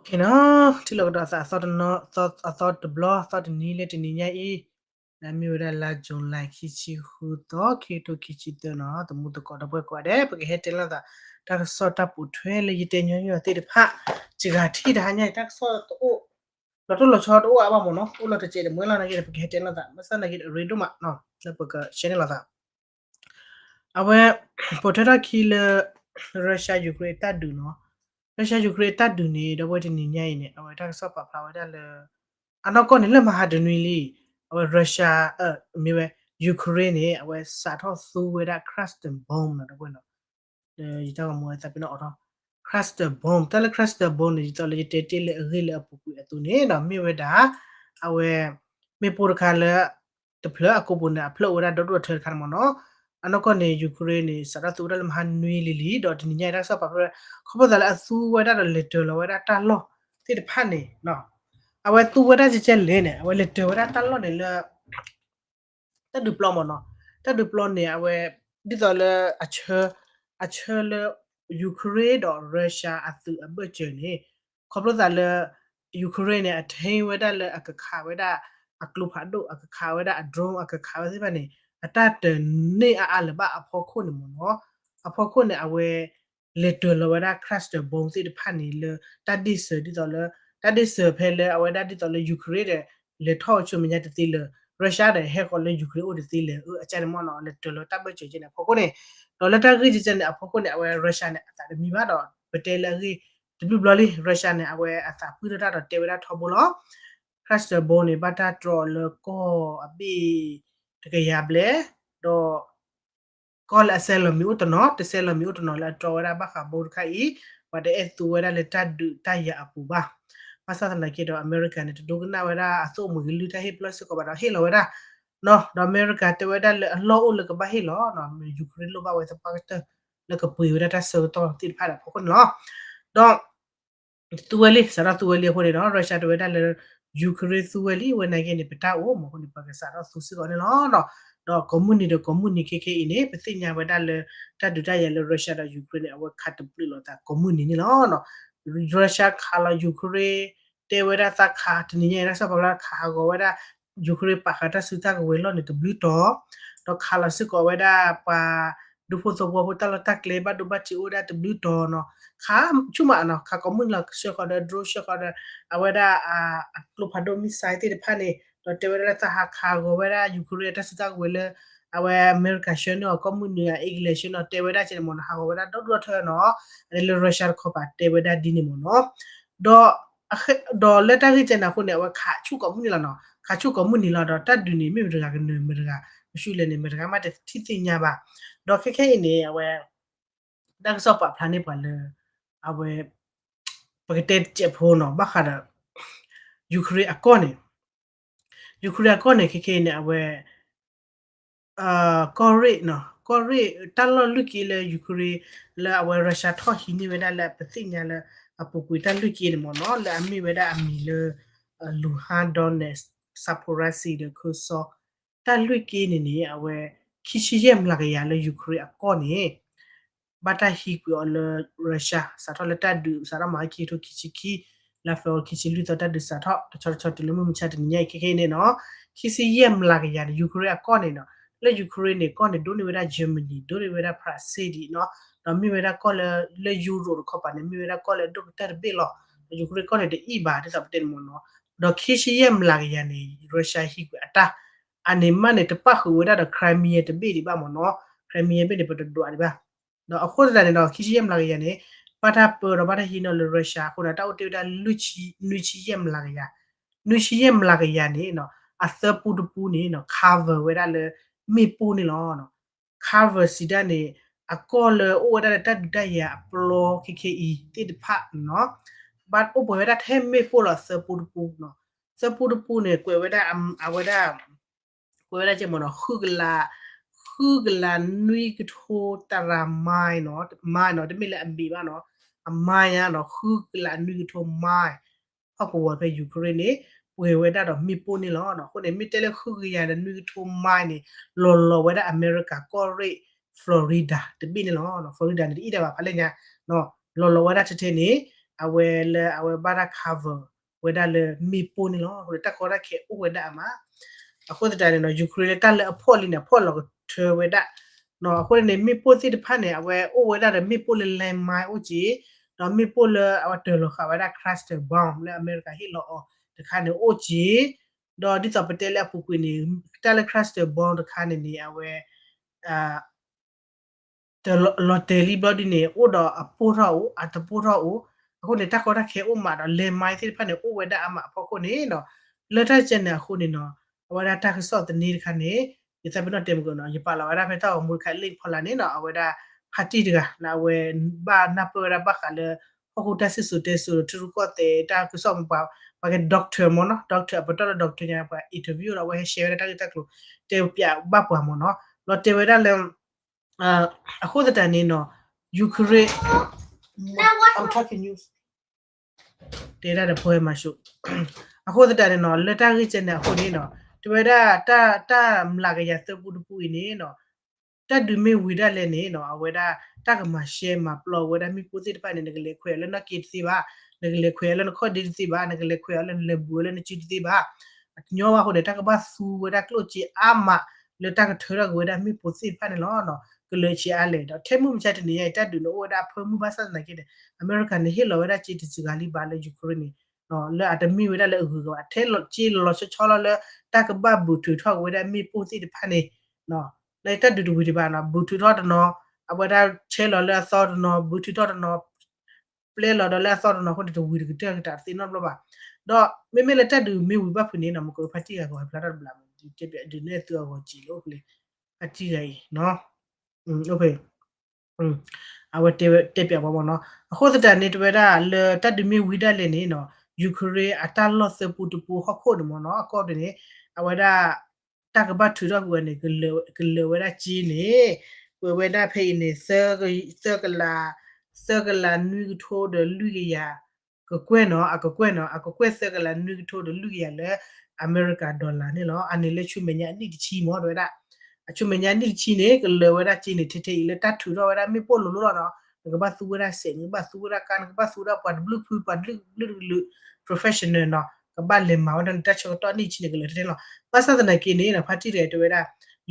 နီၤ, ထံၣ်လိာ်ကဒီးသးအသီတဘျီ အသီတနံၤလၢတနံၤညါအံၤ, မ့ၢ်ဝဲဒၣ်လါ July ခံဆံဃုသီ ခံကထိခံဆံသၢနီၤ, သမူသကိးဒီပုၢ်ဝဲၢ်ကိးဂၤဒဲး ပကဟဲတဲလိာ်သး တၢ်ကစီၣ်တၢ်ပိာ်ထွဲလၢယတဲညီနုၢ်အီၤသ့ၣ်တဖၣ်, စှၤထံၣ်တဟါညါအံၤ တၢ်ကစီၣ်တအိၣ် လီၤတိၢ်လီၤဆီတအိၣ်အါဘၣ်မ့ၢ်နီၤ, အိၣ်လီၤတစဲးတမှဲလီၤနာ်က့န့ၣ် ပကဟဲတဲလိာ်သး ဘၣ်ဆၣ်နာ်က့အရ့ဒိၣ်မးနီၤ လၢပကရှဲန့ၣ်လိာ်သး အဝဲ ပိာ်ထွဲထီၣ်ခံလၢ Russia Ukraine တၢ်ဒုးနီၤ, Russia Ukraine တၢ်ဒုးန့ၣ် ဒီပုၢ်ဝဲၢ်တနံၤညါအံၤန့ၣ် အဝဲတၢ်ကစီၣ်ပာ်ဖျါဝဲဒၣ်လၢ အနီၢ်ကီၢ်န့ၣ်လၢမဟါတနွံလံ, အဝဲ Russia မ့ၢ်ဝဲ Ukraine န့ၣ် အဝဲစးထီၣ်သူဝဲဒၣ် cluster bomb နီၤ ဒီပုၢ်ဝဲၢ်နီၤ, ယတၢ်ဂီၤမူအသးပ့ၤနီၣ်အိးထီၣ် cluster bomb တၢ်လၢ cluster bomb န့ၣ် ဒ်သိးလၢယတဲတ့ၢ်လၢအဂ့ၢ်လၢအပူၤကွံာ်အသိးန့ၣ်နီၤ မ့ၢ်ဝဲဒၣ် အဝဲ မ့ၣ်ပိၢ်တခါလၢ တဖျၢၣ်အကိာ်ပူၤန့ၣ် အဖျၢၣ်အိၣ်ဝဲဒၣ်ဒီဒူၣ်အထၢတခါန့ၣ်မ့ၢ်နီၤ, အနီၢ်ကီၢ်န့ၣ် Ukraine န့ၣ် စးထီၣ်သူဝဲဒၣ်လၢမဟါနွံလံလံ ဒီးတနံၤညါအံၤတၢ်ကစီၣ်ပာ်ဖျါ ခီဖျိသးလၢအသူဝဲဒၣ်ဒီးလဲၤတၢၤလီၤဝဲဒၣ်တၢ်လီၢ်သ့ၣ်တဖၣ်န့ၣ် အဝဲသူဝဲဒၣ်ကဲကဲလဲၣ်န့ၣ် အဝဲလဲၤတၢၤဝဲဒၣ်တၢ်လီၢ်န့ၣ်လၢ တၢ်ဒုးပျီမ့ၢ်နီၤ, တၢ်ဒုးပျီန့ၣ် အဝဲ ဒ်သိးလၢ အဆၢလၢ Ukraine ဒီး Russia အသုးအဘၢၣ်စၢၤန့ၣ် ခီဖျိသးလၢ Ukraine န့ၣ် အထံၣ်ဝဲဒၣ်လၢအကခးဝဲဒၣ် အကျိဖးဒိၣ် အကခးဝဲဒၣ်အ drone အကခးဝဲသ့ၣ်တဖၣ်န့ၣ် အတၢ်တန့ၢ်အါအါလၢၤဘၣ်အဖီခိၣ်န့ၣ်မ့ၢ်နီၤ, အဖီခိၣ်န့ၣ် အဝဲ လဲၤတၢၤလီၤဝဲဒၣ် cluster bomb သ့ၣ်တဖၣ်န့ၣ်လၢ တၢ်ဒ့ၣ်စၢၤဒ်သိးလၢ တၢ်ဒ့ၣ်စၢၤဖဲလၢအဝဲဒၣ်ဒ်သိးလၢ Ukraine ဒီး လဲၤထီၣ်ဆူမဲာ်ညါတသ့လၢၤ Russia ဒီးဟဲဃီၤလၢ Ukraine အိၣ်တသ့လၢၤ အကန့ၣ်မ့ၢ်နီၤ လဲၤတၢၤလီၤတၢ်ဘၢၣ်စၢၤကဲန့ၣ် အဖီခိၣ်န့ၣ်, ဒီးလၢတၢ်ဂ့ၢ်ကဲန့ၣ်အဖီခိၣ်န့ၣ် အဝဲ Russia န့ၣ် အသးတမံဘၣ်ဒီး ပတဲလၢအဂ့ၢ်တဘျုးဘျီလံ Russia န့ၣ် အဝဲအသးပှံၢ်ထီၣ်တၢ်ဒီးတဲဝဲဒၣ်ထီဘိလီၤ, cluster bomb န့ၣ် ဘၣ်တၢ်တြီအီၤလၢကီၢ်အဘ့ၣ်တကယၤဘျဲၣ်, ဒီး ကီၢ်လၢအစဲးလီၤမံၤအိၣ်တနီၤ တစဲးလီၤမံၤအိၣ်တနီၤလၢအတြီဝဲဒၣ်ဘၣ်ဃး bomb တခါအံၤ, ပှၤတအဲၣ်သူဝဲဒၣ်လၢတၢ်ဒုးတၢ်ယၤအပူၤဘၣ်. ဘၣ်ဆၣ်သနာ်က့ဒီး အမဲရကၤန့ၣ် တဒိကနၣ်ဝဲဒၣ်အသိၣ်အမှံၤကလုၢ်တၢ်ဟ့ၣ်ပလီၢ်စ့ၢ်ကီးဘၣ်ဒီးဟ့ၣ်လီၤဝဲဒၣ်, ဒီးအမဲရကၤတဲဝဲဒၣ်လၢအလီၢ်အိၣ်လၢကဘၣ်ဟ့ၣ်လီၤ, Ukraine လိၣ်ဘၣ်ဝဲသပှၢ်ကတၢၢ် လၢကပှ့ၤဝဲဒၣ်တၢ်ဆၢကတီၢ်သ့ၣ်တဖၣ်ဒီးအဖီခိၣ်န့ၣ်လီၤ. ဒီး သူဝဲလံ စးထီၣ်သူဝဲလံအဃိန့ၣ်ဒီး Russia တဲဝဲဒၣ်လၢ Ukraine သူဝဲလံ အဝဲနာ်က့န့ၣ် ပတၢ်အိၣ်မ့ၢ်အဃိန့ၣ် ပကစးထီၣ်သူစ့ၢ်ကီးန့ၣ်လီၤ. ဒီးကိးမုၢ်နံၤဒီးကိးမုၢ်နံၤခဲခဲအံၤန့ၣ် ပသ့ၣ်ညါဝဲဒၣ်လၢ တၢ်ဒုးတၢ်ယၤလၢ Russia ဒီး Ukraine န့ၣ် အဝဲခးတပျုာ်လိာ်သးကိးမုၢ်နံၤန့ၣ်လီၤ. Russia ခးလီၤ Ukraine တဲဝဲဒၣ်သးခး တနံၤညါအံၤ တၢ်ကစီၣ်ပာ်ဖျါခးဟးဂီၤဝဲဒၣ် Ukraine ပာ်ဃာ်တၢ်စုတၢ်ကဝဲၤလီၢ်န့ၣ်တဘျုးတီၤ, ဒီးခးလီၤစ့ၢ်ကီးဝဲဒၣ်ပှၤ ဒူဖိသဝီဖိတၢ်လီၢ်တၢ်ကျဲဘၣ်ဒိဘၣ်ထံးအိၣ်ဝဲဒၣ်တဘျုးတီၤနီၤ, ခးဆူၣ်မးနီၤ ခးကိးမုၢ်နံၤလီၤ ဆှၢဃီၤဒီး drone ဆှၢဃီၤဒီး အဝဲဒၣ် အကျိဖးဒိၣ် missile သ့ၣ်တဖၣ်န့ၣ် ဒီးတဲဝဲဒၣ်လၢသးဟးခးဂီၤဝဲဒၣ် Ukraine အတၢ်စုတၢ်ကဝဲၤလၢ အဝဲအမဲရကၤဆှၢန့ၢ်အီၤ ကိးမုၢ်နံၤ English ဆှၢန့ၢ်အီၤ တဲဝဲဒၣ်ကဲန့ၣ်မ့ၢ်နီၤ ဟးဂီၤဝဲဒၣ်ဒီဒူၣ်ဒီထၢနီၤ, အန့ၣ်လၢ Russia တခီပၤတဲဝဲဒၣ်ဒ်န့ၣ်မ့ၢ်နီၤ, ဒီး ဒီးလၢတၢ်ဂ့ၢ်ကဲန့ၣ်အဃိန့ၣ် အဝဲခးဆူၣ်ကိးမုၢ်နံၤလီၤနီၤ ခးဆူၣ်ကိးမုၢ်နံၤလီၤ ဒီးတၢ်ဒုးန့ၣ် မ့ၢ်မတဂၤကနၢၤမတဂၤ ကဆူၣ်လဲၣ်န့ၣ် မတဂၤမးတထံၣ်သ့ၣ်ညါဘၣ်, ဒီးခဲခဲအံၤန့ၣ် အဝဲ တၢ်ကစီၣ်ပာ်ဖျါန့ၢ်ပှၤလၢ အဝဲ ပကတဲတစဲးဖိနီၤ ဘၣ်ဃးဒီး Ukraine အကီၢ်န့ၣ် Ukraine အကီၢ်န့ၣ် ခဲခဲအံၤန့ၣ် အဝဲ ကီၢ်ရ့ၣ်နီၤ ကီၢ်ရ့ၣ်တၢ်လီၢ်လွံၢ်က့လၢ Ukraine လၢအဝဲ Russia ထီၣ်ဟံးန့ၢ်ဝဲဒၣ်လၢပသ့ၣ်ညါလၢ အပူၤကွံာ်တၢ်လွံၢ်က့န့ၣ်မ့ၢ်နီၤ လၢအမ့ၢ်ဝဲဒၣ်အမံၤလၢ Luhansk, Donetsk, Zaporizhzhia ဒီး Kherson တၢ်လွံၢ်က့န့ၣ်န့ၣ် အဝဲ ခံဆံယဲၢ်မျးကယၤလၢ Ukraine အကီၢ်န့ၣ် ဘၣ်တၢ်ဟံးကွံာ်အီၤလၢ Russia စးထီၣ်လၢတၢ်ဒုး စးထီၣ်မၤခံကထိခံဆံခံ လါ February ခံဆံလွံၢ်သီ တၢ်ဒုးစးထီၣ် တဆီတဆီတုၤလၢမုၢ်မဆါတနံၤညါအံၤ ခဲခဲအံၤန့ၣ်နီၤ ခံဆံယဲၢ်မျးကယၤန့ၣ် Ukraine အကီၢ်န့ၣ်နီၤ လၢ Ukraine န့ၣ် ကီၢ်န့ၣ် ဒိၣ်န့ၢ်ဝဲဒၣ် Germany ဒိၣ်န့ၢ်ဝဲဒၣ် France ဒံးနီၤ ဒီးမ့ၢ်ဝဲဒၣ်ကီၢ်လၢ လၢ Europe တခီပၤန့ၣ် မ့ၢ်ဝဲဒၣ်ကီၢ်လၢအဒိၣ်ကတၢၢ်တဘ့ၣ်လီၤ. Ukraine ကီၢ်န့ၣ်တအံၣ်ဘၣ် ဒ်သိးပတဲန့ၣ်မ့ၢ်နီၤ ဒီးခံဆံယဲၢ်မျးကယၤန့ၣ် Russia ဟံးကွံာ်အတၢ် အန့ၣ်မးန့ၣ် တပၣ်ဃုာ်ဝဲဒၣ်ဒီး Crimea တဘ့ၣ်ဒံးဘၣ်မ့ၢ်နီၤ Crimea ဘ့ၣ်န့ၣ် ပတဒွးဒံးဘၣ် ဒီးအဃိသတးန့ၣ်ဒီး ခံဆံယဲၢ်မျးကယၤန့ၣ် ဘၣ်တၢ်ပၢဒီးဘၣ်တၢ်ဟံးန့ၢ်လၢ Russia အဃိန့ၣ် တၢ်အိၣ်တ့ၢ်ဝဲဒၣ် နွံဆံယဲၢ်မျးကယၤ, နွံဆံယဲၢ်မျးကယၤန့ၣ် အသၢပူတပူန့ၣ် cover ဝဲဒၣ်လၢမ့ၣ်ပိၢ်န့ၣ်လီၤ. cover စံးဒၣ်န့ၣ် အကီၢ်လၢအိၣ်ဝဲဒၣ်လၢတၢ်ဒုးတၢ်ယၤအပျီခဲခဲအံၤသ့ၣ်တဖၣ်နီၤ ဘၣ်အိၣ်ပှဲၤဝဲဒၣ်ထဲမ့ၣ်ပိၢ်လီၤ သၢပူတပူနီၤ သၢပူတပူန့ၣ် ကွဲးဝဲဒၣ် အဝဲဒၣ် ကွဲးဝဲဒၣ်ကဲမ့ၢ်နီၤ ဃုကလး ဃုကလးနွံကထိတရၤ mile နီၤ mile နီၤ တမ့ၢ်လၢအဘ့ၣ်ဘၣ်နီၤ အ mile ဧါနီၤ ဃုကလးနွံကထိ mile ဟီၣ်ကဝီၤဖဲ Ukraine န့ၣ် ပှဲၤဝဲဒၣ်ဒီးမ့ၣ်ပိၢ်န့ၣ်လီၤ. အဃိန့ၣ် မ့ၢ်တဲလၢဃုကယၤဒီးနွံကထိ mile န့ၣ် လီၤလီၤဝဲဒၣ်အမဲရကၤကီၢ်ရ့ၣ် Florida တဘ့ၣ်န့ၣ်လီၤ. Florida န့ၣ် တအံၣ်တၢ်ဘၣ်ဖးလဲၣ်ညါ လီၤလီၤဝဲဒၣ်ထဲထဲန့ၣ် အဝဲလၢအဝဲဘၣ်တၢ် cover ဝဲဒၣ်လၢမ့ၣ်ပိၢ်န့ၣ်လီၤ. အဃိန့ၣ် တၢ်ကီတၢ်ခဲအိၣ်ဝဲဒၣ်အမး အဃိသတးန့ၣ်နီၤ Ukraine လၢတၢ်လၢအဖှီၣ်လံန့ၣ် အဖှီၣ်လီၤကထၢဝဲဒၣ် အဃိန့ၣ်န့ၣ် မ့ၣ်ပိၢ်သ့ၣ်တဖၣ်န့ၣ် အဝဲအိၣ်ဝဲဒၣ်ဒီးမ့ၣ်ပိၢ်လၢ landmine အိၣ်က့ၤ, ဒီးမ့ၣ်ပိၢ်လၢအဝဲတၢၤလီၤဃာ်ဝဲဒၣ် cluster bomb လၢအမဲရကၤဟ့ၣ်လီၤအီၤတခါန့ၣ်အိၣ်က့ၤ, ဒီးဒ်သိးပတဲလၢအပူၤကွံာ်န့ၣ် တၢ်လၢ cluster bomb တခါန့ၣ်န့ၣ် အဝဲ တလီၤတဲာ်လံဘျီဒ်န့ၣ် အိၣ်ဒီးအပိၢ်ထီၣ်အိၣ် အတပိၢ်ထီၣ်အိၣ်, အဃိန့ၣ် တၢ်ကီတၢ်ခဲအိၣ်မးဒီး landmine သ့ၣ်တဖၣ်န့ၣ် အိၣ်ဝဲဒၣ်အါမးအဖီခိၣ်န့ၣ်နီၤ, လၢတၢ်ကဲန့ၣ်အဃိန့ၣ်နီၤ, အဝဲဒၣ်တၢ်ကစီၣ်သန့တခါန့ၣ် ယသးပ့ၤနီၣ်တဲမုၢ်ကနီၤ ယပာ်လီၤဝဲဒၣ်ဖဲတၢ်ဂီၤမူတခါ link ဖီလာ်န့ၣ်နီၤ, အဝဲဒၣ် ဖါတံၢ်တဂၤ လၢအဝဲဘၣ်နၢ်ပၢၢ်ဝဲဒၣ်ဘၣ်ဃးလၢ ဟီၣ်ခိၣ်တၢ်စံၣ်စိၤတဲစိၤဒီး ထံရူၢ်ကီၢ်သဲးတၢ်ကစီၣ်မူပှၤ ပှၤကဲ doctor မ့ၢ်နီၤ, doctor အပတီၢ်လၢ doctor ညါပှၤ interview ဒီးအဝဲဟဲ share ဝဲဒၣ်တၢ်ဂ့ၢ်တၢ်ကျိၤ တဲပၠးဘၣ်ပှၤမ့ၢ်နီၤ, လီၤတဲာ်ဝဲဒၣ်လၢ အဃိသတးန့ၣ်နီၤ Ukraine တဲဒၣ်ဒီးဖဲမၤရှူ အဃိသတးန့ၣ်နီၤ လၢတၢ်ဂ့ၢ်ကဲန့ၣ်အဃိန့ၣ်နီၤ တဲဝဲဒၣ် တၢ်မျးကယၤသၢပူတပူအံၤန့ၣ်နီၤ တၢ်ဒုးမ့ၢ်ဝံၤဒၣ်လဲာ်န့ၣ်နီၤ အဝဲဒၣ်တၢ်ကမၤရှဲမၤပျီဝဲဒၣ်မ့ၣ်ပိၢ်သ့ၣ်တဖၣ်န့ၣ် နကလဲၤခွဲးအီၤလၢနီၣ်က့တသ့ဘၣ်, နကလဲၤခွဲးအီၤလၢနခီၣ်ဒ့တသ့ဘၣ်, နကလဲၤခွဲးအီၤလၢနလဲၤဘူးအီၤလၢနစုတသ့ဘၣ်, အကညီဘၣ်အဃိန့ၣ် တၢ်ကဘၣ်သူဝဲဒၣ်ကျိၣ်စ့အါမး လၢတၢ်ကထၢထီၣ်က့ၤဝဲဒၣ်မ့ၣ်ပိၢ်သ့ၣ်တဖၣ်န့ၣ်လီၤ. ကလၢဆံးအါလဲၣ် ဒီးထဲမုၢ်မဆါတနံၤညါအံၤ တၢ်ဒုးန့ၣ်အိၣ်ဝဲဒၣ်အဖၢမုၢ်ဘၣ်ဆၣ်သနာ်က့ဒီး အမဲရကၤန့ၣ်ဟ့ၣ်လီၤဝဲဒၣ်စ့တစှၤလံဘၣ်လၢ Ukraine န့ၣ် လၢအတမ့ၢ်ဝဲဒၣ်လၢအဂုၤအဂၤဘၣ် ထဲစ့လီၤဆီဆီလီၤလၢ တၢ်ကဘၣ်ဘူးထုးထီၣ်က့ၤဝဲဒၣ်မ့ၣ်ပိၢ်သ့ၣ်တဖၣ်န့ၣ် လၢတၢ်ဒုးတဝံၤဒံးဘၣ်နီၤ ဘူးထုးထီၣ်တနီၤ အဝဲဒၣ်ဆဲးလီၤလၢအသီတနီၤ ဘူးထုးထီၣ်တနီၤ ပျဲလီၤဒီးလၢအသီတနီၤအဃိန့ၣ် တဝံၤတကတၢၢ်ကတၢၢ်တသ့နီတဘျီဘၣ်. ဒီးမ့မ့ၢ်လၢတၢ်ဒုးမ့ၢ်ဝံၤဘၣ်ဖုးန့ၣ်နီၤ မ့ၢ်ကဖါတံၢ်ဂၤကီးဖျါထီၣ်တဘျီ တဲပၠးဒုးနဲၣ်သုအဂီၤက့ၤလၢအိၣ်ဖဲလဲၣ် ဖါတံၢ်ဂၤအံၤ အိၣ်ဖဲ အဝဲတဲပၠးပှၤမ့ၢ်နီၤ အဃိသတးန့ၣ်တဲဝဲဒၣ်လၢတၢ်ဒုးမ့ၢ်ဝံၤဒၣ်လဲာ်န့ၣ်နီၤ Ukraine အတၢ်လီၢ်သၢပူတပူဟီၣ်ခိၣ်န့ၣ်မ့ၢ်နီၤ အကီၢ်ဒုးန့ၣ် အဝဲဒၣ် တၢ်ကဘၣ်ထုးထီၣ်ကွံာ်ဝဲန့ၣ် ကလၢာ်ဝဲဒၣ်စ့န့ၣ် ပှဲၤဝဲဒၣ်ဖဲအံၤန့ၣ် သၢကလး သၢကလးနွံကထိဒီးလွံၢ်ကယၤ ကကွဲၢ်နီၤ အကကွဲၢ်နီၤ အကကွဲၢ်သၢကလးနွံကထိဒီးလွံၢ်ကယၤလၢ အမဲရကၤ dollar န့ၣ်လီၤ. အန့ၣ်လၢဆူမဲာ်ညါအနံၣ်တဆံမ့ၢ်တဲဝဲဒၣ် အဆူမဲာ်ညါအနံၣ်တဆံန့ၣ် ကလၢာ်ဝဲဒၣ်စ့န့ၣ် ထဲထဲအံၤလၢတၢ်ထုးထီၣ်ဝဲဒၣ်မ့ၣ်ပိၢ်လိၤလိၤလီၤနီၤ နကဘၣ်သူဝဲဒၣ်စဲး နကဘၣ်သူဝဲဒၣ်ကါ နကဘၣ်သူဝဲဒၣ်ပှၤတဘျုးဖု ပှၤတဘျုးတကလုာ် professional နီၤ ကဘၣ်လဲၤမၤဝဲဒၣ်န့ၣ် တၢ်ဆၢကတီၢ်နံၣ်တဆံန့ၣ် ကလၢာ်ထဲထဲလီၤ. ဘၣ်ဆၣ်သနာ်က့န့ၣ် ဖါတံၢ်တဂၤတဲဝဲဒၣ်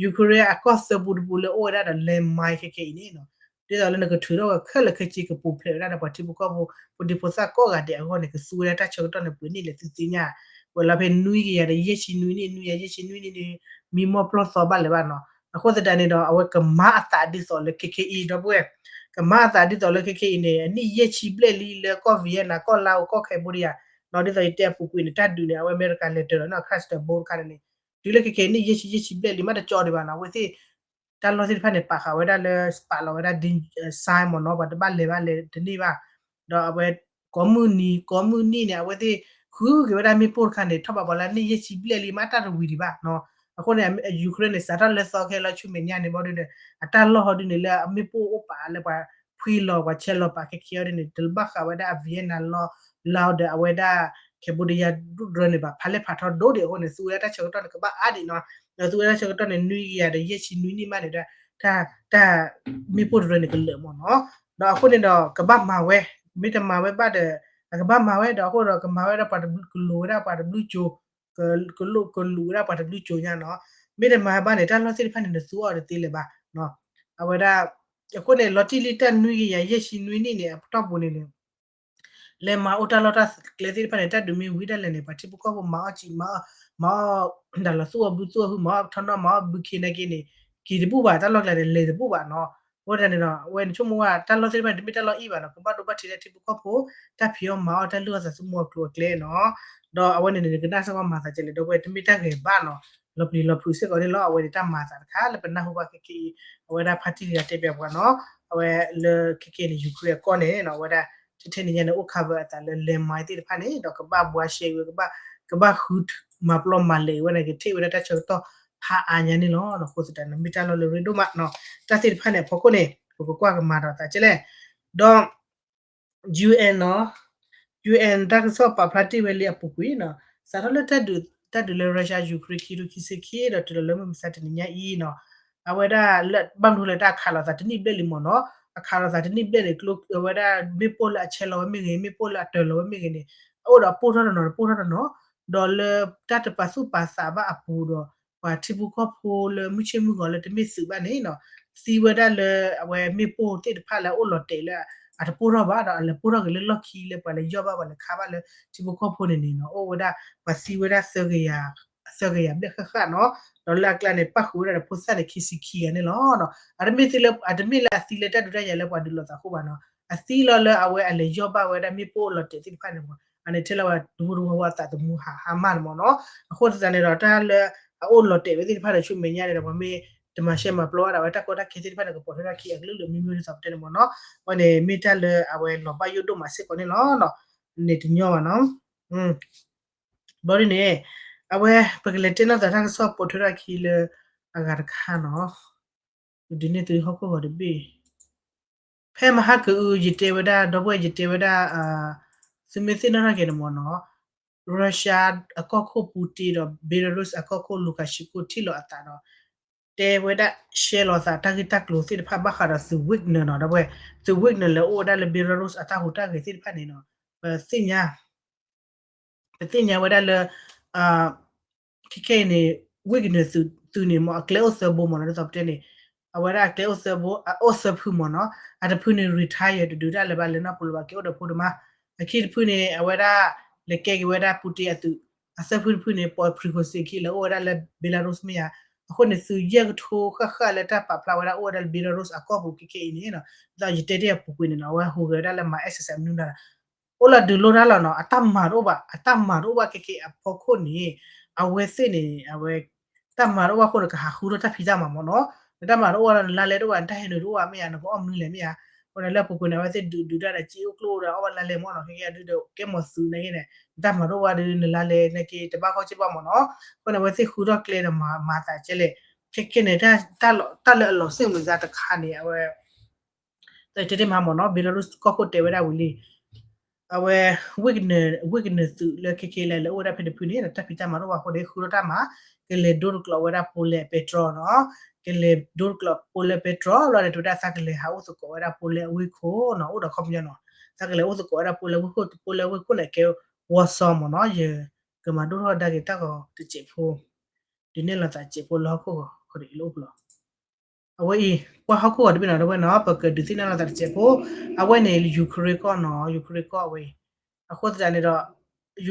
Ukraine အကီၢ်သၢပူတပူလၢအိၣ်ဝဲဒၣ်ဒီး landmine ခဲခဲအံၤန့ၣ်နီၤ ဒ်သိးလၢနကထုးထီၣ်ဝဲခဲလၢာ်ခဲဆ့ ကပူၤဖျဲးဝဲဒၣ်ဒီးပှၤထံဖိကီၢ်ဖိ ဖိဒံဖိသၣ်ကိးဂၤဒဲးအဂီၢ်န့ၣ် ကသူဝဲဒၣ်တၢ်ဆၢကတီၢ်န့ၣ် ပှဲၤနံၣ်လဲၣ်သုသ့ၣ်ညါ ဝဲလီၤဖဲနွံကယၤဒီးယဲၢ်ဆံနွံနံၣ် နွံကယၤယဲၢ်ဆံနွံနံၣ်န့ၣ် မံမီၢ်ပျီၢ်သီဘၣ်လဲၣ်ဘၣ်နီၤ. အဃိသတးန့ၣ်ဒီး အဝဲကမၤအသးဒ်သိးလၢခဲခဲအံၤ ဒီပုၢ်ဝဲၢ် ကမၤအသးဒ်သိးလၢခဲခဲအံၤန့ၣ် အနံၣ်ယဲၢ်ဆံဘျဲၣ်လံလၢကီၢ် Vietnam ကီၢ် Laos ကီၢ် Cambodia နီၤ ဒ်သိးယတဲအပူၤကွံာ်န့ၣ် တၢ်ဒုးန့ၣ် အဝဲအမဲရကၤလဲၤတၢၤလီၤနီၤ cluster bomb တခါန့ၣ်န့ၣ် တုၤလၢခဲခဲအံၤန့ၣ် ယဲၢ်ဆံ ယဲၢ်ဆံဘျဲၣ်လံ မ့ၢ်တကၠီဒံးဘၣ်နီၤ အဝဲသ့ၣ် တၢ်လီၢ်သ့ၣ်တဖၣ်န့ၣ် ပာ်ဃာ်ဝဲဒၣ်လၢ ပာ်လီၤဝဲဒၣ် sign မ့ၢ်နီၤ ပှၤတဘၣ်လဲၤဘၣ်လဲၤတန့ၢ်ဘၣ် ဒီးအဝဲ ကိးမုၢ်နံၤ ကိးမုၢ်နံၤန့ၣ် အဝဲသ့ၣ် ဃုက့ၤဝဲဒၣ်မ့ၣ်ပိၢ်တခါန့ၣ် ထီၣ်ဘးပှၤလၢအနံၣ်ယဲၢ်ဆံဘျဲၣ်လံ မ့ၢ်တၢ်တဝံၤဒံးဘၣ်နီၤ. အဃိန့ၣ် Ukraine န့ၣ် စးထီၣ်လၢသီခဲလၢာ်ဆူမဲာ်ညါန့ၣ် ဘီဒုန့ၣ် အတၢ်လီၢ်ဟီဒုန့ၣ် လၢအမ့ၣ်ပိၢ်အိၣ်ပာ်လၢပှၤဖှံလီၤ ပှၤဆဲးလီၤပာ်ခဲခဲအီၤဒုန့ၣ် တဘၣ်ဃးဝဲဒၣ်အ Vietnam လီၤ Laos ဒီးအဝဲဒၣ် Cambodia ဒူၣ်ဒြၢန့ၣ်ဘၣ် ဖးလဲၢ်ဖးထီဒိၣ်ဒံးအဃိန့ၣ် သူဝဲဒၣ်တၢ်ဆၢကတီၢ်န့ၣ် ကဘၣ်အါဒံးနီၤ. ဒီးသူဝဲဒၣ်ဆၢကတီၢ်န့ၣ် နွံကယၤဒီးယဲၢ်ဆံနွံနံၣ်မးန့ၣ်ဒီး တၢ် မ့ၣ်ပိၢ်တရၢန့ၣ် ကလၢာ်မ့ၢ်နီၤ. ဒီးအဃိန့ၣ်ဒီး ကဘၣ်မၤဝဲ မ့ၢ်တမၤဝဲဘၣ်ဒီး အကဘၣ်မၤဝဲ ဒီးအဃိဒီး ကမၤဝဲဒၣ်ပှၤတဘျုး ကလိာ်ဝဲဒၣ်ပှၤတဘျုးကၠိၤ ကလိာ်ဝဲဒၣ်ပှၤတဘျုးကၠိၤညါနီၤ. မ့ၢ်တမၤဘၣ်န့ၣ် တၢ်လီၢ်သ့ၣ်တဖၣ်န့ၣ် နသူအီၤတသ့လၢၤဘၣ်. အဝဲဒၣ် အဃိန့ၣ် လီၤတံၢ်လံတၢ်နွံကယၤယဲၢ်ဆံနွံနံၣ်န့ၣ် အပတီၢ်ပူၤန့ၣ်န့ၣ် လဲၤမၤအိၣ်တၢ်လီၢ်တၢ်ကျဲသ့ၣ်တဖၣ်န့ၣ် တၢ်ဒုးမ့ၢ်ဝံၤဒၣ်လဲာ်န့ၣ် ပှၤထံဖိကီၢ်ဖိမၤအီၣ်စံး မၤအီၣ် မၤအီၣ်ဒၣ်လီၤသူၣ်အီၣ်ဘုသူၣ်အီၣ်ဟု မၤအီၣ်ထီၣ်နီၣ် မၤအီၣ်ဘုခ့နာ်က့န့ၣ် က့ၤတဘူၣ်ဘၣ် တၢ်လီၢ်ကျဲန့ၣ် လဲၤတဘူၣ်ဘၣ်နီၤ. အဃိသတးန့ၣ်ဒီး အဝဲန့ၣ်ဆိကမိၣ်ဝဲ တၢ်လီၢ်သ့ၣ်တဖၣ်န့ၣ် တမ့ၢ်တၢ်လီၢ်အံၣ်ဘၣ်နီၤ ကဘၣ်ဒိဘၣ်ထံးလၢထံဖိကီၢ်ဖိ တၢ်ဖံးအီၣ်မၤအီၣ်တၢ်လုၢ်အီၣ်သးသမူအကျိၤအကျဲနီၤ. ဒီးအဝဲန့ၣ်န့ၣ် ကနၣ်စ့ၢ်ကီးမၤသးကလဲၣ် ဒီးအဝဲတမ့ၢ်တၢ်ဂဲၤဘၣ်နီၤ လီၤပျံၤလီၤဖုးစ့ၢ်ကီးန့ၣ်လီၤ. အဝဲန့ၣ်တၢ်မၤသးတခါလၢပနၢ်ဟူဘၣ်ခဲက့ၤအံၤ အဝဲဒၣ်ဖါတံၢ်တဂၤတဲပၠးပှၤနီၤ အဝဲလၢခဲက့ၤန့ၣ် Ukraine အကီၢ်န့ၣ်နီၤ အဝဲဒၣ် ထဲထဲန့ၣ်ညါန့ၣ် အိၣ် cover အသးလၢ landmine သ့ၣ်တဖၣ်န့ၣ် ဒီးကဘၣ်ဘှါရှဲဝဲ ကဘၣ် ကဘၣ်ဃုမၤပျီမၤလဲၤဝဲန့ၣ် ကထံၣ်ဝဲဒၣ်တၢ်ဆၢကတီၢ်ဖးအါညါန့ၣ်လီၤ. အဃိသတးန့ၣ် မ့ၢ်တၢ်လီၢ်လၢရ့ဒိၣ်မးနီၤ တၢ်သ့ၣ်တဖၣ်န့ၣ် အဖီခိၣ်န့ၣ် ပကကွၢ်ကမၤဒီးသးကဲလဲၣ် ဒီး UN နီၤ UN တၢ်ကစီၣ်ပာ်ဖျါတ့ၢ်ဝဲလံအပူၤကွံာ်နီၤ စးထီၣ်လၢတၢ်ဒုး တၢ်ဒုးလၢ Russia Ukraine ခံထိခံဆံခံ ဒီးတုၤလီၤလၢမုၢ်မဆါတနံၤညါအံၤနီၤ အဝဲဒၣ်လၢဘၣ်မနုၤလၢတၢ်ခးလိာ်သးတနံၣ်ဘျဲၣ်လံမ့ၢ်နီၤ ခးလိာ်သးတနံၣ်ဘျဲၣ်န့ၣ် ကျိ အဝဲဒၣ်မ့ၣ်ပိၢ်လၢအဆဲးလီၤဝဲမ့ၢ်ဂ့ၤ မ့ၣ်ပိၢ်လၢအတၢၤလီၤဝဲမ့ၢ်ဂ့ၤန့ၣ် အအိၣ်ဒီးအပိၢ်ထီၣ်တနီၤ တပိၢ်ထီၣ်တနီၤ, ဒီးလၢတၢ်တပာ်သူၣ်ပာ်သးဘၣ်အပူၤဒီး ပှၤထံဖိကီၢ်ဖိလၢမုၢ်ဆ့ၣ်မုၢ်ဂီၤလၢတမ့ၢ်သုးဘၣ်န့ၣ်နီၤ သံဝဲဒၣ်လၢအဝဲမ့ၣ်ပိၢ်သ့ၣ်တဖၣ်လၢအအိၣ်လီၤတဲာ်လၢ အတပိၢ်ထီၣ်ဘၣ်ဒီး အလဲၤပိၢ်ထီၣ်က့ၤလၢလီၢ်ခံလၢပှၤလဲၤယီၢ်ဘၣ်ပှၤလဲၤခးဘၣ်လၢထံဖိကီၢ်ဖိန့ၣ်န့ၣ်နီၤ အိၣ်ဝဲဒၣ် ပှၤသံဝဲဒၣ် သၢကယၤဘျဲၣ်ဃၣ်ဃၣ်နီၤ, ဒီးလၢအကျါန့ၣ် ပၣ်ဃုာ်ဝဲဒၣ်ဒီးဖိသၣ်န့ၣ် ခံဆံခံဂၤန့ၣ်လီၤ. အတမ့ၢ်သ့လၢ အတမ့ၢ်လၢအသံလၢတၢ်ဒုးတၢ်ယၤလၢပှၤဒုးလိာ်သးအဃိဘၣ်နီၤ, အသံလီၤလၢအဝဲအလဲၤယီၢ်ဘၣ်ဝဲဒၣ်မ့ၣ်ပိၢ်လီၤတဲာ်သ့ၣ်တဖၣ်န့ၣ်မ့ၢ် အန့ၣ်ထဲလၢပှၤတဝူတဝီဝဲအသးသမူဟးဟးမၢ်န့ၣ်မ့ၢ်နီၤ, အဃိသတးန့ၣ်ဒီး တၢ်လၢအအိၣ်လီၤတဲာ်ဝဲသ့ၣ်တဖၣ်ဒီးဆူမဲာ်ညါန့ၣ်ဒီး ပှၤမ့ၢ်တမၤရှဲမၤပျီဝဲဒၣ်ဝဲတၢ်ကီတၢ်ခဲသ့ၣ်တဖၣ်န့ၣ် ကပိာ်ထွဲထီၣ်ခံအကလုာ်လုာ်မံမံဒ်သိးပတဲန့ၣ်မ့ၢ်နီၤ, အဝဲန့ၣ်မ့ၢ်တၢ်လၢအဝဲလီၤဘၣ်ယိၣ်ဒိၣ်မးစ့ၢ်ကီးန့ၣ်လီၤ. န့ၣ်တညီဘၣ်နီၤ ဘျီဒ်န့ၣ် အဝဲပကလဲၤတဲနီၢ်သးတၢ်ကစီၣ်ပိာ်ထွဲထီၣ်ခံလၢအဂၤတခါနီၤ, ဒုးနဲၣ်သုဟီၣ်ခိၣ်ဂီၤတဘ့ၣ်, ဖဲမဟါကအု ယတဲဝဲဒၣ် ဒီပုၢ်ဝဲၢ် ယတဲဝဲဒၣ် သုမ့ၢ်သ့ၣ်နီၣ်ထီၣ်က့ၤန့ၣ်မ့ၢ်နီၤ, Russia အကီၢ်ခိၣ် Putin ဒီး Belarus အကီၢ်ခိၣ် Lukashenko ထံၣ်လိာ်အသးဒီး တဲဝဲဒၣ်ရှဲလိာ်သးတၢ်ဂ့ၢ်တၢ်ကျိၤသ့ၣ်တဖၣ်ဘၣ်ဃးဒီးသုး Wagner နီၤ ဒီပုၢ်ဝဲၢ်, သုး Wagner လဲၤအိၣ်ဝဲဒၣ်လၢ Belarus အတၢ်ဟူးတၢ်ဂဲၤသ့ၣ်တဖၣ်န့ၣ်နီၤ, ပသ့ၣ်ညါ ပသ့ၣ်ညါဝဲဒၣ်လၢ ခဲခဲအံၤန့ၣ် Wagner သုးန့ၣ်မ့ၢ်အကျဲအိၣ်သၢဘိမ့ၢ်နီၤ ဒ်သိးပတဲန့ၣ်, အဝဲဒၣ်အကျဲအိၣ်သၢဘိ အအိၣ်သၢဖုမ့ၢ်နီၤ, အတဖုန့ၣ် retire တဒုးတၢ်လၢၤဘၣ် လဲၤနီၢ်ပူၤလၢၤဘၣ် က့ၤအိၣ်ဒီးဖိတမါ, အခံတဖုန့ၣ် အဝဲဒၣ် လဲၤကဲက့ၤဝဲဒၣ် Putin အသုး, အသၢဖုတဖုန့ၣ် ပိာ် Prigozhin ခံ လဲၤအိၣ်ဝဲဒၣ်လၢ Belarus မ့ၢ်ဧါ, အဃိန့ၣ် သုးယဲၢ်ကထိဃၣ်ဃၣ်လၢတၢ်ပာ်ဖျါဝဲဒၣ်အိၣ်ဝဲဒၣ်လၢ Belarus အကီၢ်ပူၤခဲခဲအံၤန့ၣ်နီၤ, ဒ်သိးယတဲတ့ၢ်အပူၤကွံာ်န့ၣ်နီၤ အဝဲဟူးဂဲၤဝဲဒၣ်လၢမၤ exercise မနုၤဒၣ် အိၣ်လၢဒုးလိတၢ်လီၤနီၤ, အတၢ်မၤတအိၣ်ဘၣ်, အတၢ်မၤတအိၣ်ဘၣ်ခဲခဲအဖီခိၣ်န့ၣ်, အဝဲသ့ၣ်န့ၣ် အဝဲ တၢ်မၤတအိၣ်ဘၣ်အဃိန့ၣ် ကဟးဃုထီၣ်တၢ်ဖံးတၢ်မၤမ့ၢ်နီၤ, နတၢ်မၤတအိၣ်ဘၣ်ဒီး နလါလဲတအိၣ်ဘၣ် နတၢ်ဟဲနုာ်တအိၣ်ဘၣ်မ့ၢ်ဧါ, နကအီၣ်မနုၤလဲၣ်မ့ၢ်ဧါ, အဃိန့ၣ်လၢအပူၤကွံာ်န့ၣ် အဝဲသ့ၣ်ဒုးဒုးတၢ်ဒီး စ့အိၣ်ကျိၣ်အိၣ်ဒီး အီၣ်ဘၣ်လါလဲမ့ၢ်နီၤ, ခဲကဲဒုးဒီးကဲမီၤသုးန့ၣ်ဂ့ၤန့ၣ် နတၢ်မၤတအိၣ်ဘၣ်ဒီး နလါလဲန့ၣ်က့ၤတဘၣ်ဃီစ့ၢ်ဘၣ်မ့ၢ်နီၤ, အဃိန့ၣ် အဝဲသ့ၣ်ဃုထီၣ်ကျဲဒီးမၤသးကဲလဲၣ်, ခဲခဲန့ၣ် တၢ်လၢအလီၤစိတ်ဝင်စားတခါန့ၣ် အဝဲ တတဲတ့ၢ်မးမ့ၢ်နီၤ, Belarus ကီၢ်ခိၣ်တဲဝဲဒၣ်ဝံၤလံ, အဝဲ Wagner, Wagner သုးလၢခဲခဲလၢာ်လၢအိၣ်ဝဲဒၣ်ဖဲတဖုန့ၣ် တၢ်ဖံးတၢ်မၤတအိၣ်ဘၣ်အဃိန့ၣ် ဃုထီၣ်တၢ်မၤ, ကလဲၤဒိတကျိးဝဲဒၣ် Poland အပဲတြီနီၤ, ကလဲၤဒိတကျိး Poland ပဲတြီလီၤန့ၣ် တဝဲဒၣ်သးကလဲၤဟးအိၣ်သကိးဝဲဒၣ် Poland အဝ့ၢ်ခိၣ်နီၤ, အိၣ်ဒီးခီပညီနီၤ, သးကလဲၤအိၣ်သကိးဝဲဒၣ် Poland အဝ့ၢ်ခိၣ်, Poland အဝ့ၢ်ခိၣ်န့ၣ်ကဲ Warsaw မ့ၢ်နီၤ, ယကမၤဒိၣ်ထီၣ်ဒါက့ၤတၢ်ဂီၤတစဲးဖိ, ဒုးနဲၣ်လိာ်သးတစဲးဖိလၢဟီၣ်ခိၣ်ဂီၤ ခီဒ်အံၤလၢအိၣ်ဖျိ အဝဲအံၤ ကွၢ်ဟီၣ်ခိၣ်ဂီၤတဘ့ၣ်နီၤ တဝဲနီၤ, ပကဒုးသ့ၣ်နီၣ်လိာ်သးတစဲးဖိ, အဝဲန့ၣ် Ukraine ကီၢ်နီၤ, Ukraine ကီၢ်အဝဲအံၤ, အဃိသတးန့ၣ်ဒီး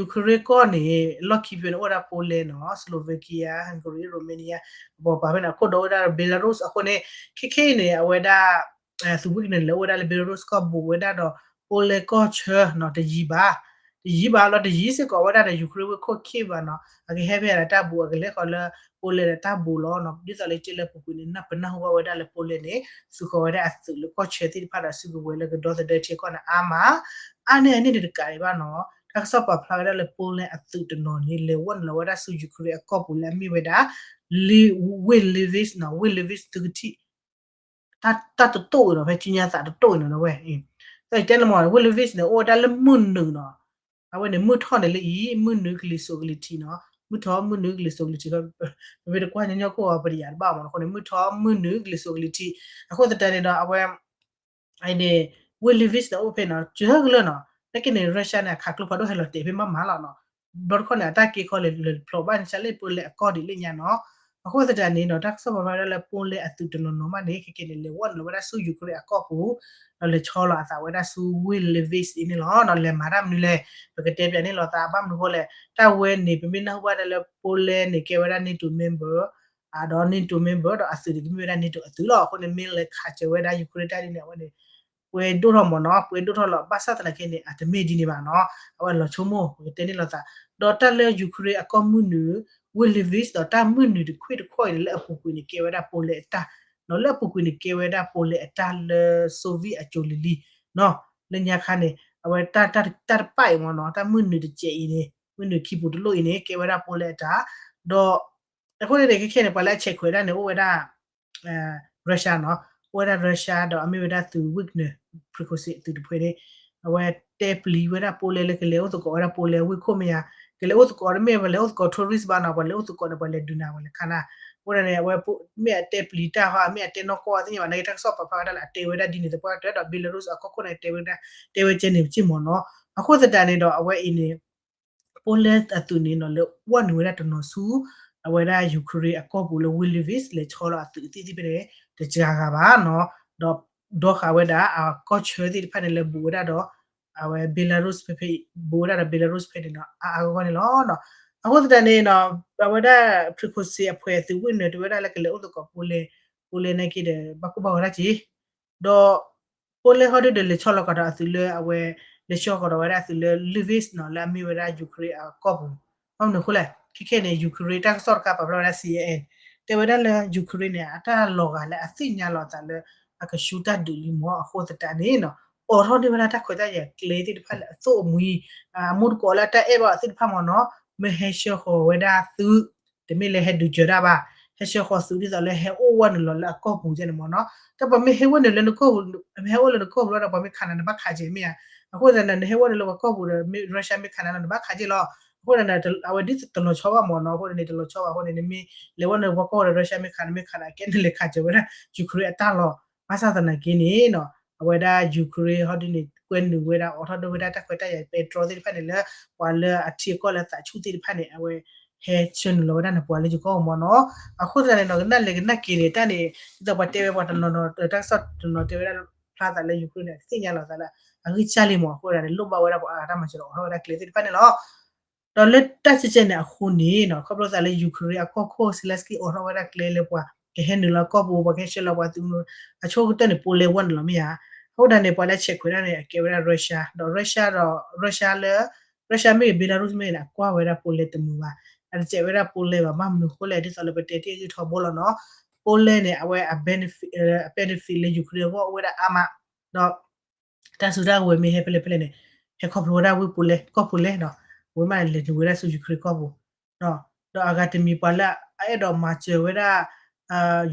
Ukraine ကီၢ်န့ၣ် လီၢ်ခံဖဲန့ၣ်အိၣ်ဝဲဒၣ် Poland နီၤ, Slovakia, Hungary, Romania, ပပာ်ဖဲန့ၣ် အခိၣ်ဒီးအိၣ်ဝဲဒၣ် Belarus အဃိန့ၣ် ခဲခဲအံၤန့ၣ် အဝဲဒၣ် သုးဝ့ၢ်ကန့ၣ် လဲၤအိၣ်ဝဲဒၣ်လၢ Belarus ကီၢ်ဘူးဝဲဒၣ်ဒီး Poland ကီၢ်ဆၢနီၤ တယံၤဘၣ်, တယံၤဘၣ်လီၤ တယံၤစ့ၢ်ကီးဝဲဒၣ်ဒီး Ukraine ဝ့ၢ်ခိၣ်ခံဘၣ်နီၤ, အကဟဲဖဲအတၢ်ဘူး အကလဲၤဃီၤလၢ Poland ဒီးတၢ်ဘူးလီၤနီၤ, ဒ်သိးလၢတဲလၢပူၤကွံာ်န့ၣ် ပနၢ်ဟူဘၣ်ဝဲဒၣ်လၢ Poland န့ၣ် သုးဃီၤဝဲဒၣ်အသုးလၢကီၢ်ဆၢသ့ၣ်တဖၣ်ဒီးစုကဝဲၤလၢကဒီသဒၢထံကီၢ်န့ၣ်အါမး, အါန့ၢ်အန့ၣ်တကးဒံးဘၣ်နီၤ, တၢ်ကစီၣ်ပာ်ဖျါဝဲဒၣ်လၢ Poland အသုးတနီၤန့ၣ် လဲၤဝဲနုာ်လီၤဝဲဒၣ်ဆူ Ukraine အကီၢ်ပူၤလၢအမ့ၢ်ဝဲဒၣ် ဝ့ၢ် Lviv နီၤ, ဝ့ၢ် Lviv သုကထံၣ် တၢ်တတိၣ်အံၤနီၤ, ဖဲကၠူညါသးတတိၣ်အံၤနီၤ ဝဲ, တၢ်တဲန့ၣ်မ့ၢ် ဝ့ၢ် Lviv န့ၣ် အိၣ်ဝဲဒၣ်လၢမုၢ်နုာ်နီၤ, အဝဲန့ၣ် မုၢ်ထီၣ်န့ၣ်လၢအံၤ မုၢ်နုာ်ကလံၤစိးကလံၤထံးနီၤ, မုၢ်ထီၣ်မုၢ်နုာ်ကလံၤစိးကလံၤထံး, ပမ့ၢ်တကွၢ်ညီညီခိၣ်အီၤ ပတယာ်တဘၣ်မ့ၢ်နီၤ, အဃိန့ၣ် မုၢ်ထီၣ်မုၢ်နုာ်ကလံၤစိးကလံၤထံး, အဃိသတးန့ၣ်ဒီး အဝဲ အန့ၣ် ဝ့ၢ် Lviv န့ၣ် အိၣ်ဖဲနီၤ, ကၢကလၢာ်နီၤ, နက့န့ၣ် Russia န့ၣ် အခးကျိဖးဒိၣ်ဟဲလီၤတဲာ်ဖဲမးမးလီၤနီၤ, ဘျီတခီန့ၣ် အတၢ်က့ၤခီလဲၤဖျိးဘၣ်န့ၣ် စးလၢ Poland အကီၢ်ဒ်လဲၣ်ညါနီၤ, အဃိသတးန့ၣ်နီၤ တၢ်ကစီၣ်ပာ်ဖျါဝဲဒၣ်လၢ Poland အသုးတနီၤနီၤမးန့ၣ် ခဲက့န့ၣ် လဲၤဝဲနုာ်လီၤဝဲဒၣ်ဆူ Ukraine အကီၢ်ပူၤ, ဒီးလဲၤဆီလီၤအသးဝဲဒၣ်ဆူ ဝ့ၢ် Lviv အံၤန့ၣ်လီၤနီၤ, လဲၤမၤတၢ်မနုၤလဲၣ်, ပကတဲပၠးန့ၢ်လိာ်သးဘၣ်မနုၤအဃိလဲၣ်, တၢ်ဝဲန့ၣ် ပမ့ၢ်နၢ်ဟူဘၣ်ဒၣ်လၢ Poland န့ၣ် ကဲဝဲဒၣ် NATO member ဒီး NATO member ဒီးအသုးန့ၣ် ကမ့ၢ်ဝဲဒၣ် NATO အသုးလီၤ, အဃိန့ၣ် မ့ၢ်လဲၤခးစၢၤဝဲဒၣ် Ukraine တၢ်ဒ်န့ၣ် အဝဲန့ၣ် ပှဲၤဒိၣ်ထီၣ်မ့ၢ်နီၤ, ပှဲၤဒိၣ်ထီၣ်လီၤ, ဘၣ်ဆၣ်သနာ်က့န့ၣ် အတမ့ၢ်ဒ်န့ၣ်ဘၣ်နီၤ, အဝဲလီၤဆိကမိၣ် ပကတဲန့ၢ်လိာ်သး, ဒီးတၢ်လၢ Ukraine အကီၢ်မုၢ်နုာ် ဝ့ၢ် Lviv ဒီးတၢ်မုၢ်နုာ်တခွံၣ်တခီၣ်အံၤန့ၣ် လၢအပူၤကွံာ်န့ၣ် ကဲဝဲဒၣ် Poland အတၢ်, လၢအပူၤကွံာ်န့ၣ် ကဲဝဲဒၣ် Poland အတၢ်လၢ Soviet အစိၤလံၤလံၤနီၤ, လၢညါခါန့ၣ် အဝဲတၢ်တပၣ်အံၤမ့ၢ်နီၤ, တၢ်မုၢ်နုာ်တစဲးအံၤန့ၣ် မုၢ်နုာ်ခံပူၤတလိၣ်အံၤန့ၣ် ကဲဝဲဒၣ် Poland အတၢ်, ဒီး အဃိန့ၣ်န့ၣ် ခဲခဲန့ၣ် ပှၤလၢအဆဲးခွဲးဒၣ်န့ၣ် အိၣ်ဝဲဒၣ် Russia နီၤ, အိၣ်ဝဲဒၣ် Russia ဒီးအမ့ၢ်ဝဲဒၣ်သုး Wagner, Prigozhin အသုးတဖုန့ၣ်, အဝဲတဲပျံၤဝဲဒၣ် Poland လၢကလဲၤအိၣ်သကိးဝဲဒၣ် Poland ဝ့ၢ်ခိၣ်မ့ၢ်ဧါ, ကလဲၤအိၣ်သကိးတမ့ၢ်ပှၤလဲၤအိၣ်သကိး tourist ဘၣ်နီၤ, ပှၤလဲၤအိၣ်သကိးန့ၣ် ပှၤလဲၤဒုးနၤ ပှၤလဲၤခးနၤ. အဃိသတးန့ၣ် အဝဲမ့ၢ်အတဲပျံၤတၢ်ဟီ အမ့ၢ်အတဲနီၢ်ကီၢ်သ့ၣ်ညါဘၣ် နာ်က့တၢ်ကစီၣ်ပာ်ဖျါဝဲဒၣ်လၢအတဲဝဲဒၣ်ဒ်န့ၣ်သပှၢ်ကတၢၢ်ဒီး Belarus အကီၢ်ခိၣ်န့ၣ် တဲဝဲဒၣ် တဲဝဲကဲန့ၣ်စ့ၢ်မ့ၢ်နီၤ. အဃိသတးန့ၣ်ဒီး အဝဲအံၤန့ၣ် Poland အသုးန့ၣ်နီၤ လၢဝဲနုာ်ဝဲဒၣ်တနီၤဆူ အဝဲဒၣ် Ukraine အကီၢ်ပူၤလၢ Lviv လဲၤဆီလီၤအသုးသ့ၣ်သ့ၣ်ဖဲန့ၣ် တစှၤဂၤဘၣ်နီၤ. ဒီး ဒီဃာ်ဝဲဒၣ်အကီၢ်ဆၢသ့ၣ်တဖၣ်န့ၣ် လၢဘူးဝဲဒၣ်ဒီး အဝဲ Belarus ဖဲဖဲ ဘူးဝဲဒၣ်ဒီး Belarus ဖဲန့ၣ်နီၤ အါအါဂီၢ်ဂီၢ်န့ၣ်လီၤ. အဃိသတးန့ၣ်နီၤ အဝဲဒၣ် Prigozhin အဖှဲးသုးဝ့ၢ်နုာ် တဲဝဲဒၣ်လၢကလဲၤအိၣ်သကိး Poland, Poland နာ်က့ဒီး ဘၣ်ကိၢ်ဘၣ်ဂီၤတၢ်က့ၤ ဒီး Poland ဟီဒုဒီး လဲၤဆီလီၤကဒီးအသုးလၢအဝဲ လဲၤဆီကဒီးဝဲဒၣ်အသုးလၢ Lviv နီၤ လၢအမ့ၢ်ဝဲဒၣ် Ukraine အကီၢ်ပူၤ. ဘၣ်မနုၤအဃိလဲၣ် ခဲခဲန့ၣ် Ukraine တၢ်ကစီၣ်တခါပာ်ဖျါဝဲဒၣ် C N N တဲဝဲဒၣ်လၢ Ukraine န့ၣ် အတၢ်လီၤဂာ်လၢအသ့ၣ်ညါလီၤအသးလၢ အကဆူတၢ်ဒုးလံမ့ၢ်အဃိသတးန့ၣ်နီၤ အိးထီၣ်န့ၢ်ဝဲဒၣ်တၢ်ခွဲးတၢ်ယာ်ကျဲသ့ၣ်တဖၣ်လၢအသိၣ်အမှံၤ အမူတကိးလၢအတၢ်အဲၣ်ဘၣ်အီၤသ့ၣ်တဖၣ်မ့ၢ်နီၤ မ့ၢ်ဟဲဆှၢဃီၤဝဲဒၣ်သုး တမ့ၢ်လၢဟဲဒုးစၢၤတၢ်ဘၣ် ဟဲဆှၢဃီၤသုးဒ်သိးလၢဟဲအိၣ်ဝဲနုာ်လီၤလၢအကီၢ်ပူၤန့ၣ်မ့ၢ်နီၤ. တၢ်ပှၤမ့ၢ်ဟဲဝဲနုာ်လၢနကီၢ်ပူၤ ဟဲအိၣ်လၢနကီၢ်ပူၤလီၤဒီး ပှၤမ့ၢ်ခးနၤ နဘၣ်ခးက့ၤမ့ၢ်ဧါ. အဃိသတးန့ၣ် နဟဲဝဲနုာ်လၢပှၤကီၢ်ပူၤဒီး Russia မ့ၢ်ခးနၤလီၤ နဘၣ်ခးက့ၤလီၤ. အဃိသတးန့ၣ် အဝဲဒ်တလီၤဆီဘၣ်မ့ၢ်နီၤ အဃိန့ၣ် တလီၤဆီဘၣ်အဃိန့ၣ် နမ့ၢ်လဲၤဝဲနုာ်ပှၤကီၢ်ပူၤဒီး Russia မ့ၢ်ခးနၤ မ့ၢ်ခးနၤ အကဲနလဲၤခးစၢၤဝဲဒၣ် Ukraine အတၢ်လီၢ် ဘၣ်ဆၣ်သနာ်က့န့ၣ်နီၤ အဝဲဒၣ် Ukraine ဟီဒုန့ၣ် ကွဲနုာ်ဝဲဒၣ် အိးထီၣ်ဒိၣ်ဝဲဒၣ်တၢ်ခွဲးတၢ်ယာ်ပဲတြီသ့ၣ်တဖၣ်န့ၣ်လၢ ပှၤလၢအထံအကီၢ်လၢသးဆူၣ်သ့ၣ်တဖၣ်န့ၣ် အဝဲဟဲဆှၢနုာ်လီၤဝဲဒၣ်န့ၣ် ပှၤလၢယကီၢ်မ့ၢ်နီၤ. အဃိသတးန့ၣ်နီၤ ကနၣ်လဲၤကနၣ်က့ၤန့ၣ် တၢ်န့ၣ် ဒ်သိးပှၤတဲဝဲပှၤတနီၤနီၤ တၢ်ကစီၣ်တနီၤတဲဝဲဒၣ်ဖျါသးလၢ Ukraine န့ၣ် အသ့ၣ်ညါလီၤသးလၢ အဂံၢ်စၢ်လံမ့ၢ်အဃိသတးန့ၣ် လိၣ်ဘၣ်ဝဲဒၣ်ပှၤအါဂၤတၢ်မၤစၢၤဒီး အိးထီၣ်ဝဲဒၣ်ကျဲသ့ၣ်တဖၣ်န့ၣ်လီၤ. ဒီးလၢတၢ်ကဲကဲန့ၣ်အဃိန့ၣ်နီၤ ခီဖျိသးလၢ Ukraine အကီၢ်ခိၣ် Zelenskyy အိးထီၣ်ဝဲဒၣ်ကျဲလၢပှၤ ကဟဲနုာ်လီၤကီၢ်ပူၤ ပှၤကဟဲဆှၢလီၤပှၤသုးမုၢ် အဆိကတၢၢ်န့ၣ် Poland ဝဲနုာ်လီၤမ့ၢ်ဧါ. အဃိဒၣ်န့ၣ် ပှၤလၢဆဲးခွဲးတၢ်န့ၣ် အကဲဝဲဒၣ် Russia ဒီး Russia ဒီး Russia လၢ Russia မ့ၢ်ဂ့ၤ Belarus မ့ၢ်ဂ့ၤန့ၣ် အကွၢ်ဝဲဒၣ် Poland တမုာ်ဘၣ်. အတစဲးဝဲဒၣ် Poland ဘၣ် ဘၣ်မနုၤအဃိလဲၣ် ဒ်သိးလၢပတဲတ့ၢ်ဂံၢ်ထီဘိလီၤနီၤ Poland န့ၣ် အဝဲအ benefit အ benefit လၢ Ukraine အဂီၢ်အိၣ်ဝဲဒၣ်အါမး ဒီး တၢ်စုတၢ်ကဝဲၤမ့ၢ်ဟဲဖဲလဲၣ်ဖဲလဲၣ်န့ၣ် ဟဲခီဖျိဝဲဒၣ်ဝ့ၢ် Poland ကီၢ် Poland ဒီး ဝဲမးလဲၤနုာ်ဝဲဒၣ်ဆူ Ukraine ကီၢ်ပူၤ ဒီးအဂၤတမံၤပှၤလၢအအဲၣ်ဒိးမၤစၢၤဝဲဒၣ်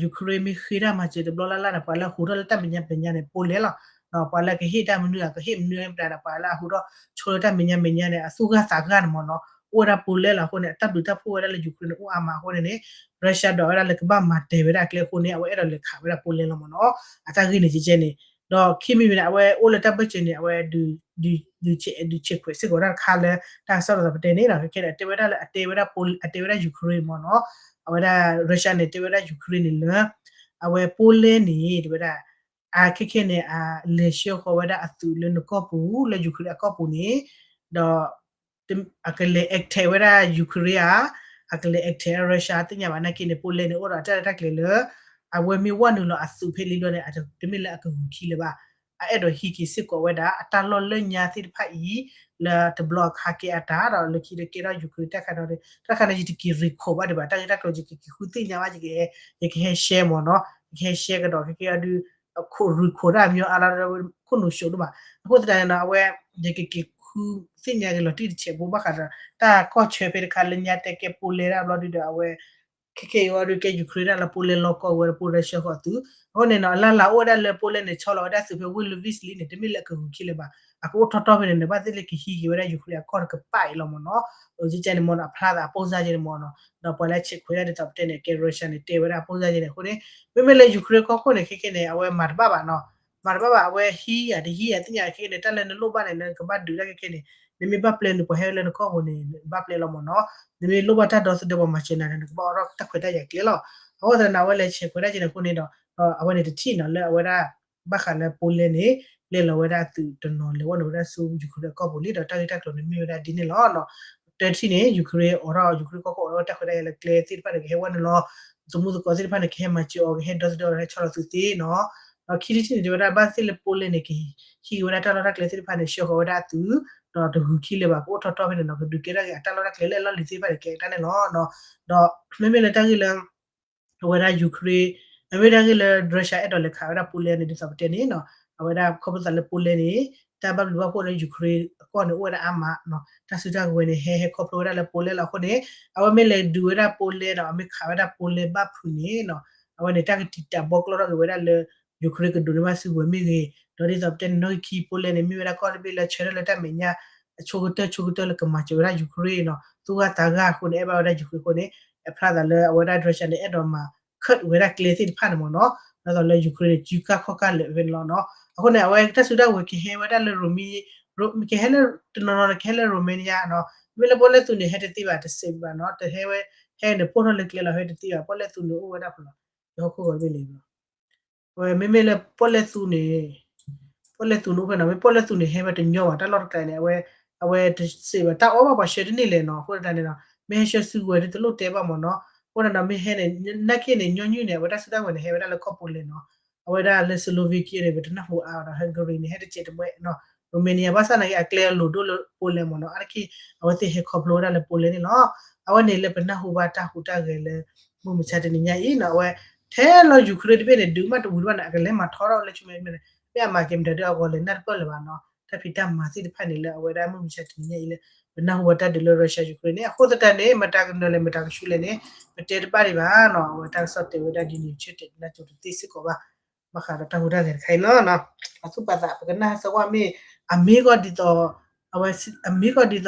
Ukraine မ့ၢ်ဃ့တၢ်မၤစၢၤတဘျီလၢ်လၢ်န့ၣ် ပှၤလၢဟူးထီၣ်လၢတၢ်မဲာ်ညါမဲာ်ညါန့ၣ် Poland လီၤ. ဒီးပှၤလၢကဟ့ၣ်တၢ်မနုၤ ကဟ့ၣ်မနုၤမတၤဒီး ပှၤလၢအဟူးထီၣ်ဆိလၢတၢ်မဲာ်ညါမဲာ်ညါန့ၣ် အသူၣ်ဂၢ်သးဂၢ်န့ၣ်မ့ၢ်နီၤ အိၣ်ဝဲဒၣ် Poland လီၤ. အဃိန့ၣ် အတၢ်ဘျုးတၢ်ဖှိၣ်ဝဲဒၣ်လၢ Ukraine န့ၣ် အိၣ်အါမးအဃိန့ၣ်န့ၣ် Russia ဒွးဝဲဒၣ်လၢကဘၣ်မၤတ့ၢ်ဝဲဒၣ်အကျဲအဃိန့ၣ် အဝဲအဲၣ်ဒိးလဲၤခးဝဲဒၣ် Poland လီၤမ့ၢ်နီၤ. အတၢ်ဂ့ၢ်န့ၣ်ကဲကဲန့ၣ် ဒီးခံမံၤမံၤန့ၣ် အဝဲအိၣ်လၢတၢ်ဘၢၣ်စၢၤန့ၣ် အဝဲ ဒုးဆဲးခွဲးစ့ၢ်ကီးတၢ်တခါလၢ တၢ်ကစီၣ်ဒ်သိးပတဲန့ၣ်နီၤ ခဲခဲန့ၣ် အတဲဝဲဒၣ်လၢ အတဲဝဲဒၣ် Poland အတဲဝဲဒၣ် Ukraine မ့ၢ်နီၤ. အဝဲဒၣ် Russia န့ၣ် တဲဝဲဒၣ် Ukraine န့ၣ်လၢ အဝဲ Poland န့ၣ် တဲဝဲဒၣ် အခဲခဲန့ၣ် အလဲၤဆှၢဃီၤဝဲဒၣ်အသုးလၢနကီၢ်ပူၤ လၢ Ukraine အကီၢ်ပူၤန့ၣ် ဒီး အကလဲၤ attack ဝဲဒၣ် Ukraine ဧါ, အကလဲၤ attack Russia သ့ၣ်ညါဘၣ်နာ်က့န့ၣ် Poland န့ၣ် အိၣ်ဒီးတၢ်ရဲၣ်တၢ်ကျဲၤလၢ အဝဲမ့ၢ်ဝဲနုာ်လီၤအသုးဖဲလံဘျီန့ၣ် တမ့ၢ်လၢအကဂုာ်ခံလၢၤဘၣ်. အအဲၣ်ဒိးဟံးက့ၤစ့ၢ်ကီးဝဲဒၣ် အတၢ်လီၢ်လၢညါသ့ၣ်တဖၣ်အံၤ လၢတဘျီအခါကဲအတၢ်ဒီး လၢခံတကဲထီၣ် Ukraine တၢ်ခါဒီး တၢ်ခါန့ၣ် ယတက့ၤ recall ဘၣ်ဒံးဘၣ် တၢ်ဂ့ၢ်တၢ်ကျိၤ ယကက့ၤဃုသ့ၣ်ညါဘၣ် ယကဟဲ share မ့ၢ်နီၤ ယကဟဲ share ကဒီး ခဲကဲအဒုး recall တၢ်အမံၤအါလီၤ ခိၣ်နူာ် show ဒိၣ်မး. အဃိသတးန့ၣ်ဒီး အဝဲ ယကက့ၤဃုသ့ၣ်ညါက့ၤလီၤတံၢ်တဆဲးဖိဘၣ်ဃးဒီး တၢ်ကီၢ်ဆၢဖဲတခါလၢညါတဲကဲ Poland ဒၣ်ဘျီဒုဒီး အဝဲ ခဲခဲအံၤဝဲဒုးကဲ Ukraine ဒၣ်လၢ Poland လီၢ်ကီၢ်ဝဲ Poland ဆှၢဃီၤသုး အဃိန့ၣ်နီၤ အလၢ်လၢ်အိၣ်ဝဲဒၣ်လၢ Poland န့ၣ် ဆီလီၤဝဲဒၣ်သုးဖဲဝ့ၢ် Lviv လံန့ၣ် တမ့ၢ်လၢအကဂုာ်ခံလၢၤဘၣ်. အကအိၣ်ထီၣ်ထီၣ်ဖဲန့ၣ် နဘၣ်သ့ၣ်လၢကဟံးက့ၤဝဲဒၣ် Ukraine အကီၢ်တကပၤအံၤလီၤမ့ၢ်နီၤ. အကဲန့ၣ်မ့ၢ်နီၤ အဖျါသးအပိၢ်စၢ်ကဲန့ၣ်မ့ၢ်နီၤ ဒီးပှၤလၢဆဲးခွဲးဒၣ်ဒ်သိးပတဲန့ၣ် ကဲ Russia န့ၣ် တဲဝဲဒၣ်အပိၢ်စၢ်ကဲန့ၣ်အဃိန့ၣ် မ့မ့ၢ်လၢ Ukraine ကီၢ်ခိၣ်န့ၣ် ခဲခဲန့ၣ် အဝဲမၤတဘၣ်ဘၣ်နီၤ မၤတဘၣ်ဘၣ် အဝဲဟံးယၤတဟံးယၤသ့ၣ်ညါခဲခဲန့ၣ် တၢ်လၢနလိၣ်ဘၣ်န့ၣ် နကဘၣ်ဒုးတၢ်ခဲခဲန့ၣ် နမ့ၢ်ဘၣ်ပျဲနုာ်ပှၤဟဲလၢနကီၢ်ပူၤန့ၣ် နဘၣ်ပျဲလီၤမ့ၢ်နီၤ. နမ့ၢ်လိၣ်ဘၣ်တၢ်ဒီသဒၢပှၤမၤစၢၤနၤဒီး နကဘၣ်အိးထီၣ်တၢ်ခွဲးတၢ်ယာ်ကျဲလီၤ. အဃိသတးန့ၣ် အဝဲလဲၤဆဲးခွဲးဒၣ်ကဲန့ၣ်အဃိန့ၣ်ဒီး အဝဲန့ၣ်တထံၣ်နီၤ လၢအဝဲဒၣ် ဘၣ်ဃးလၢ Poland န့ၣ် ပျဲလီၤဝဲဒၣ်သုးတနီၤ လဲၤဝဲနုာ်ဝဲဒၣ်ဆူ Ukraine အကီၢ်ပူၤလံ ဒီးတၢ်ဂ့ၢ်တၢ်ကျိၤန့ၣ်မ့ၢ်ဝဲဒၣ်ဒ်န့ၣ်လီၤ. တထံၣ်န့ၣ် Ukraine အိးထီၣ် Ukraine ကီၢ်ခိၣ်အိးထီၣ်ဝဲတၢ်ခွဲးတၢ်ယာ်လၢကျဲသ့ၣ်တဖၣ်န့ၣ် ကဟဲဝဲနုာ်လီၤ သမူသကိးသ့ၣ်တဖၣ်န့ၣ် ကဟဲမၤစၢၤအီၤ ကဟဲဒီသဒၢအီၤ ဟဲဆီလီၤသုးသ့နီၤ. ဒီးခံထံၣ်တထံၣ်န့ၣ် တဲဝဲဒၣ်ဘၣ်သ့ၣ်လၢ Poland န့ၣ် ကဟံးက့ၤဝဲဒၣ်တၢ်လီၢ်တၢ်ကျဲသ့ၣ်တဖၣ်န့ၣ် ဆှၢဃီၤဝဲဒၣ်အသုး ဒီးတဂုာ်ခံလၢၤဘၣ် ကအိၣ်ထီၣ်ထီၣ်ဖဲန့ၣ်နီၤ ကဒုးကဲထီၣ်က့ၤအတၢ်လီၢ်တၢ်ကျဲလၢအလီၢ်လံၤသ့ၣ်တဖၣ်န့ၣ် ကဲတၢ်န့ၣ်လီၤ. ဒီးမ့မ့ၢ်လၢတၢ်ဂ့ၢ်လၢ အဝဲဒၣ် Ukraine အမ့ၢ်တၢ်ဂ့ၢ်လၢ Russia အဲၣ်ဒိးလဲၤခးဝဲဒၣ် Poland န့ၣ် ဒ်သိးပတဲန့ၣ်နီၤ အဝဲဒၣ်ခီဖျိသးလၢ Poland န့ၣ် တၢ်ဘၣ်ဘျုးဘၣ်ဖှိၣ်လၢ Ukraine အကီၢ်န့ၣ် အိၣ်ဝဲဒၣ်အါမးနီၤ တၢ်စုတၢ်ကဝဲၤန့ၣ် ဟဲဟဲခီဖျိဝဲဒၣ်လၢ Poland လီၤ. အဃိန့ၣ် အဝဲမ့ၢ်လဲၤဒုးဝဲဒၣ် Poland ဒီး အမ့ၢ်ခးဝဲဒၣ် Poland ဘၣ်ဖုးန့ၣ်နီၤ အဝဲန့ၣ် တၢ်ကတံာ်တာ်ဘီကျီထီၣ်က့ၤဝဲဒၣ်လၢ Ukraine ကဒိးန့ၢ်ဘၣ်စုကဝဲၤမ့ၢ်ဂ့ၤ ဒီးဒ်သိးပတဲန့ၣ် နီၣ်ဂံၢ်ခံ Poland န့ၣ် မ့ၢ်ဝဲဒၣ်ကီၢ်တဘ့ၣ်လၢဆၢထၢၣ်လၢတၢ်မဲာ်ညါ အဆိကတၢၢ်ဆိကတၢၢ်လၢကမၤစၢၤဝဲဒၣ် Ukraine နီၤ, သူၣ်ဂၢ်သးဂၢ်အဃိန့ၣ် အဲၣ်ဘၣ်ဝဲဒၣ် Ukraine အဃိန့ၣ် အဖျါသးလၢအဝဲဒၣ် Russia န့ၣ် အဲၣ်ဒိးမၤ cut ဝဲဒၣ်ကျဲသ့ၣ်တဖၣ်န့ၣ်မ့ၢ်နီၤ, ဒ်သိးလၢ Ukraine န့ၣ် စုကၢ်ခီၣ်ကၢ်လၢာ်ဝဲန့ၣ်လီၤနီၤ. အဃိန့ၣ် အဝဲတၢ်စုတၢ်ကဝဲၤကဟဲဝဲဒၣ်လၢ Rome ကဟဲလၢ တနီၤနီၤန့ၣ် ကဟဲလၢ Romania နီၤ, မ့ၢ်လၢပီၣ်လဲၣ်သူန့ၣ် ဟဲတသ့ဘၣ် တစဲးဘၣ်နီၤ, တဟဲဝဲ ဟဲန့ၣ် ပိၢ်ထီၣ်လၢကျဲလီၤ ဟဲတသ့ဘၣ် ပီၣ်လဲၣ်သူန့ၣ်အိၣ်ဝဲဒၣ်ဖဲလီၤ, ယဟီၣ်ခိၣ်ဂီၤတဘ့ၣ်လံလီၤ. အဝဲမ့မ့ၢ်လၢပီၣ်လဲၣ်သူန့ၣ် ပီၣ်လဲၣ်သူန့ၣ်အိၣ်ဖဲနီၤ, မ့ၢ်ပီၣ်လဲၣ်သူန့ၣ် ဟဲဝဲတညီဘၣ် တၢ်လီၢ်တကျါန့ၣ် အဝဲ အဝဲတစဲးဘၣ် တၢ်အီၣ်ဘၣ်ပှၤဆှၢတန့ၢ်လဲၣ်နီၤ, အဃိသတးန့ၣ်နီၤ မ့ၢ်ဟဲဆှၢစုကဝဲၤဒ်တလိၣ်တဲဘၣ်မ့ၢ်နီၤ, အဃိသတးဒီးမ့ၢ်ဟဲန့ၣ် နာ်က့န့ၣ် ညီနုၢ်န့ၣ် အဝဲတၢ်စုတၢ်ကဝဲၤန့ၣ် ဟဲဝဲဒၣ်လၢကီၢ်ပူၤလဲၣ်နီၤ, အဝဲဒၣ်လၢ Slovakia န့ၣ် ပတနၢ်ဟူအါဒီး Hungary န့ၣ် ဟဲတစဲးတမှဲနီၤ, Romania ဘၣ်ဆၣ်နာ်က့ အကျဲအလိၤဒိၣ်လၢ Poland မ့ၢ်နီၤ, အါတက့ၢ် အဝဲသ့ၣ်ဟဲခီဖျိဝဲဒၣ်လၢ Poland န့ၣ်လီၤ. အဝဲန့ၣ်လၢပနၢ်ဟူဘၣ်တၢ်ဟူးတၢ်ဂဲၤလၢ မုၢ်မဆါတနံၤညါအံၤနီၤ, အဝဲ ထဲလီၤ Ukraine တဘ့ၣ်န့ၣ် ဒုးမးတဝံၤတဘၣ်န့ၣ် အကလဲၤမၤထီထီၣ်လၢဆူမဲာ်တဘ့ၣ်န့ၣ် မ့ၢ်အမၤက့ၤမတၤဒုးအဂီၢ်လဲၤနၢ်တပၢၢ်လၢၤဘၣ်နီၤ, တၢ်ဖံးတၢ်မၤသ့ၣ်တဖၣ်န့ၣ်လၢအဝဲဒၣ်မုၢ်မဆါတနံၤညါအံၤလၢ ပနၢ်ဟူဘၣ်တၢ်ဒုးလၢ Russia Ukraine န့ၣ် အဃိသတးန့ၣ် မတၤကနၢၤလဲၣ် မတၤကဆူလဲၣ်န့ၣ် ပတဲတဘၣ်ဒံးဘၣ်နီၤ, အဝဲတၢ်ကစီၣ်တဲဝဲဒၣ်ဒ်န့ၣ် ဆၢတဲာ်နၢ်ကၠိတသ့စ့ၢ်ကီးဘၣ်, ဘၣ်ဃးဒီးတၢ်ဟူးတၢ်ဂဲၤတခါအံၤလီၤနီၤ, အသူၣ်ပာ်သး ပကနၣ်စ့ၢ်ကီးမ့ၢ် အမ့ၢ်ကီၢ်ဒ်သိး အဝဲ အမ့ၢ်ကီၢ်ဒ်သိး